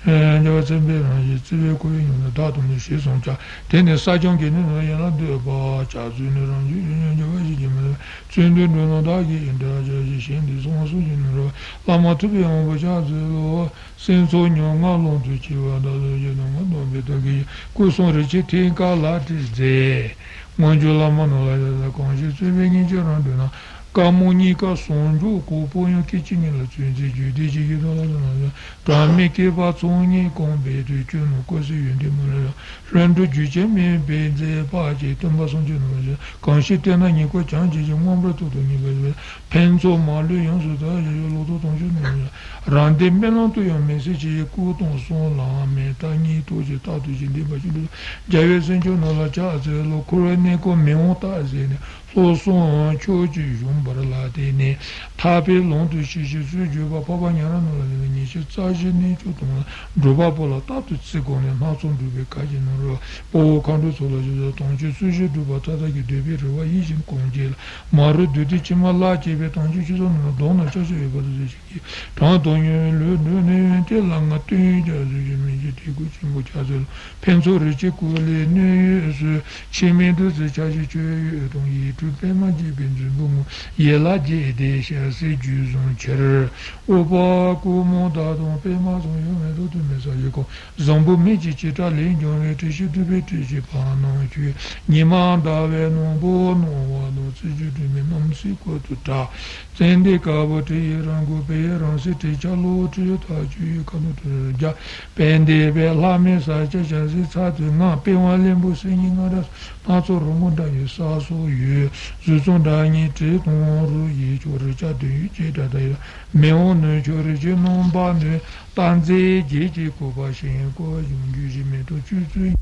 ཨེ་རྒྱལ་བ་མཚན་དཔེའི་རང་བཞིན་བརྩེ་བའི་ཁོ་བོའི་ཉམས་ལྡན་བདག་ཏུ་ནི་ཞེས་གསུངས་ཀྱང་། དེ་ནི་ས་སྐྱོང་གི་ནི་ཡན་ལག་འདོད་པ་བྱ་ཚུལ་ནི་རང་རྒྱུད་ཡོད་ཉམས་རྒྱལ་བ་ཞིག་གིས་མི་ལ་བརྩོན་འགྲུས་འགྲོ་ན་བདག་གིས་ཨེ་འདྲ་བྱ་ཞེས་གཞན་འདི་གསུངས་སུ་ཞིག་ནི་རོ། བླ་མ་ཐུབ་པའི་དབང་པོ་ཕྱག་འཚལ་ལོ། སེམས་ཚོགས་ཉོན་མོངས་ཀློང་དུ་སྐྱེ་བ་དག་ཏུ་སྐྱེ་དང་ངོ་གདོང་པའི་དག་གིས་སྐུ་གསུང་རིག་བྱེད་མཐིང་ག་ལ་བྲིས་མཛད། མངོན་བརྗོད་བླ་མ་རྣམས་ལ་ཡ་ད་གང་ཞིག་བརྩོན་པས་སྙིང་རྗེ་རང་གྲོལ་ན། དཀར་མོ་གཉིས་ཀ་ཟུང་འཇུག་གོ། པོ་ཡང་སྐད་ཅིག་ཉིད་ལ་ཚུལ་འཛིན་རྒྱུད་སྡེ་ཆེ་ཡི་དོན་ལ་ལ་ལ། གྲངས་མེད་བསྐལ་པ་ཚོགས་གཉིས་གང་བས་དུས། སྐྱོན་ནོ་ཀུན་སེལ་ཡོན་ཏན་མ་ལུས་ལ། ལྷུན་གྲུབ་རྒྱུད་ཆེན་མེད་པའི་མཛད་པ་ཅན། སྟོན་པ་སངས་རྒྱས་རྣམས་ལ། གང་ཞིག་བསྟེན་ན་ཉེས་དགུ་བྱང་ཆུབ་ཀྱི། མངོན་པར་རྟོགས་དང་ངེས་པར་འབྱུང་བའི། ཕན་ཚུན་མ་ལུས་ཡོངས་སུ་དག་ཞིང་། ལོག་རྟོག་དོན་ཆུད་ནུས་པ་ལ། རང་སྡེ་དཔེ་ལམ་དུ་ཡང་མི་སྲིད་ཅིང་། སྐུ་སྟོང་གསུམ་ལའང་མི་རྟག། གཉིས་རྟོགས་ཀྱི་རྟག་ཏུ་ཞིག་འདུས་པ་ཤིན་ཏུ་རྒྱལ་བའི་སེམས་མཆོག་རྣམས་ལ་ཕྱག་འཚལ་ལོ། འཁོར་བའི་གནས་སྐབས་མི་འོང་རྟག་ཟད་ནས། ལྷོ་སུམ་ཕྱོགས་ཀྱི་བཞུགས་འབར་ལ་བརྟེན་ནས། ཐར་པའི་ལམ་དུ་ཤེས་བཞིན་སུ་བརྒྱུད་པ། འཕགས་པ་ཉན་རང་རྣམས་ལ་ཉེར་ཞག་རྩ་བཞི་གནས་མཆོག་དང་། སྒྲུབ་པ་པོ་ལ་རྟག་ཏུ་བརྩི་དགོངས་ནས། སྣ་ཚོགས་སྒྲུབ་པའི་གར་གྱིས་ནོར་བ། དཔའ་བོ་མཁའ་འགྲོའི་ཚོགས་ལ་ཞབས་ཏོག། དམ་ཆོས་སྲི་ཞུ་སྒྲུབ་པ་མཐའ་དག་གི། འདོད་པའི་རེ་བ་ཡིད་བཞིན་སྐོང་བྱེད་ལ། མ་རིག་བདུད་སྡེ་ཕྱི་མ་བརླག་བྱེད་པའི། དམ་ཆོས་སྤྱི་ཚོགས་རྣམས་ལ། གདམས་ངག་ཕྱག་རྒྱ་ཡོད་པ་དང་། ཞིང་གི་གྲངས་དང་ཉོན་ལུས་ལུས་གནས་ཡུན་ཏན་ལ། ང་སྟོན་རྒྱ་བཟོད་ཀྱི་མི་འཇིགས་དད་གུས་ཆེན་པོ་ཕྱག་འཚལ་ལོ། ཕན་ཚུན་རིག་བྱེད་ཀུན་ལས་གནོད་འོས་སུ། འཆི་མེད་བདུད་རྩི་ཆ་བཞིན་མཆོད་འོས་དང་། ཡིད་སྤྲུལ་པདྨ་བརྒྱད་པའི་མཛོད་སྤུ་ངོ་། ཡན་ལག་བརྒྱད་ལྡན་ཞལ་ཟས་རྒྱུད་བཟུང་ཕྱིར། ཨུཏྤལ་ཀུ་མུད་དང་། པདྨ་འཛམ་བུ་གླིང་མེ་ཏོག་དུ་མའི་ས་གཞི་ཁོངས། བཟང་པོ་མིག་གི་བྱེ་བྲག་ལས་བྱུང་བའི། དྲི་ཞིམ་བདུག་པའི་སྤོས་ཀྱི་བར་སྣང་བྱོས། ཉི་མ་ཟླ་བའི་སྣམ་བུ་སྣང་བ་དང་། རྩི་བཅུད་དྲི་མེད་རྣམ་སྲས་སྐུ་ཚུལ་འདྲ། ཙན་དན་དཀར་པོ་དྲི་ཡི་རང་མགོ། བལ་ཡུ་རང་བསིལ་དྲི་ཆབ་ལོག་དྲི་དག་ཆུ་ཡི་ཁ་དོག་དྲི་རུ་རྒྱ། དཔལ་ལྡན་པའི་ལྷ་མོའི་ས་སྐྱ་ཞལ་ཟས་ཚལ་དུ་ང་། པི་ཝང་ལེན་པོ་སིལ་སྙན་ང་འདྲ་སོགས། སྣ་ཚོགས་རོལ་མོ་འདྲ་ཡི་ས་སོགས་ཡོད། གཟུགས་མཚམས་འདྲ་གཉིས་དྲི་དང་རོ་ཡི་མཆོག། རེག་བྱ་དོན་ཡོད་བྱེ་བྲག་དག་ཡོད། མི་འོང་གནོད་བྱེད་རིག་བྱེད་རྣམ་པ་གནོན། སྟག་འཛིན་བརྒྱད་ཀྱིས་བསྐོར་བ་ཞིང་། བསྐོར་བ་གཞུང་རྒྱུད་བཞི་མེ་ཏོག་བཅུ་ཚུལ།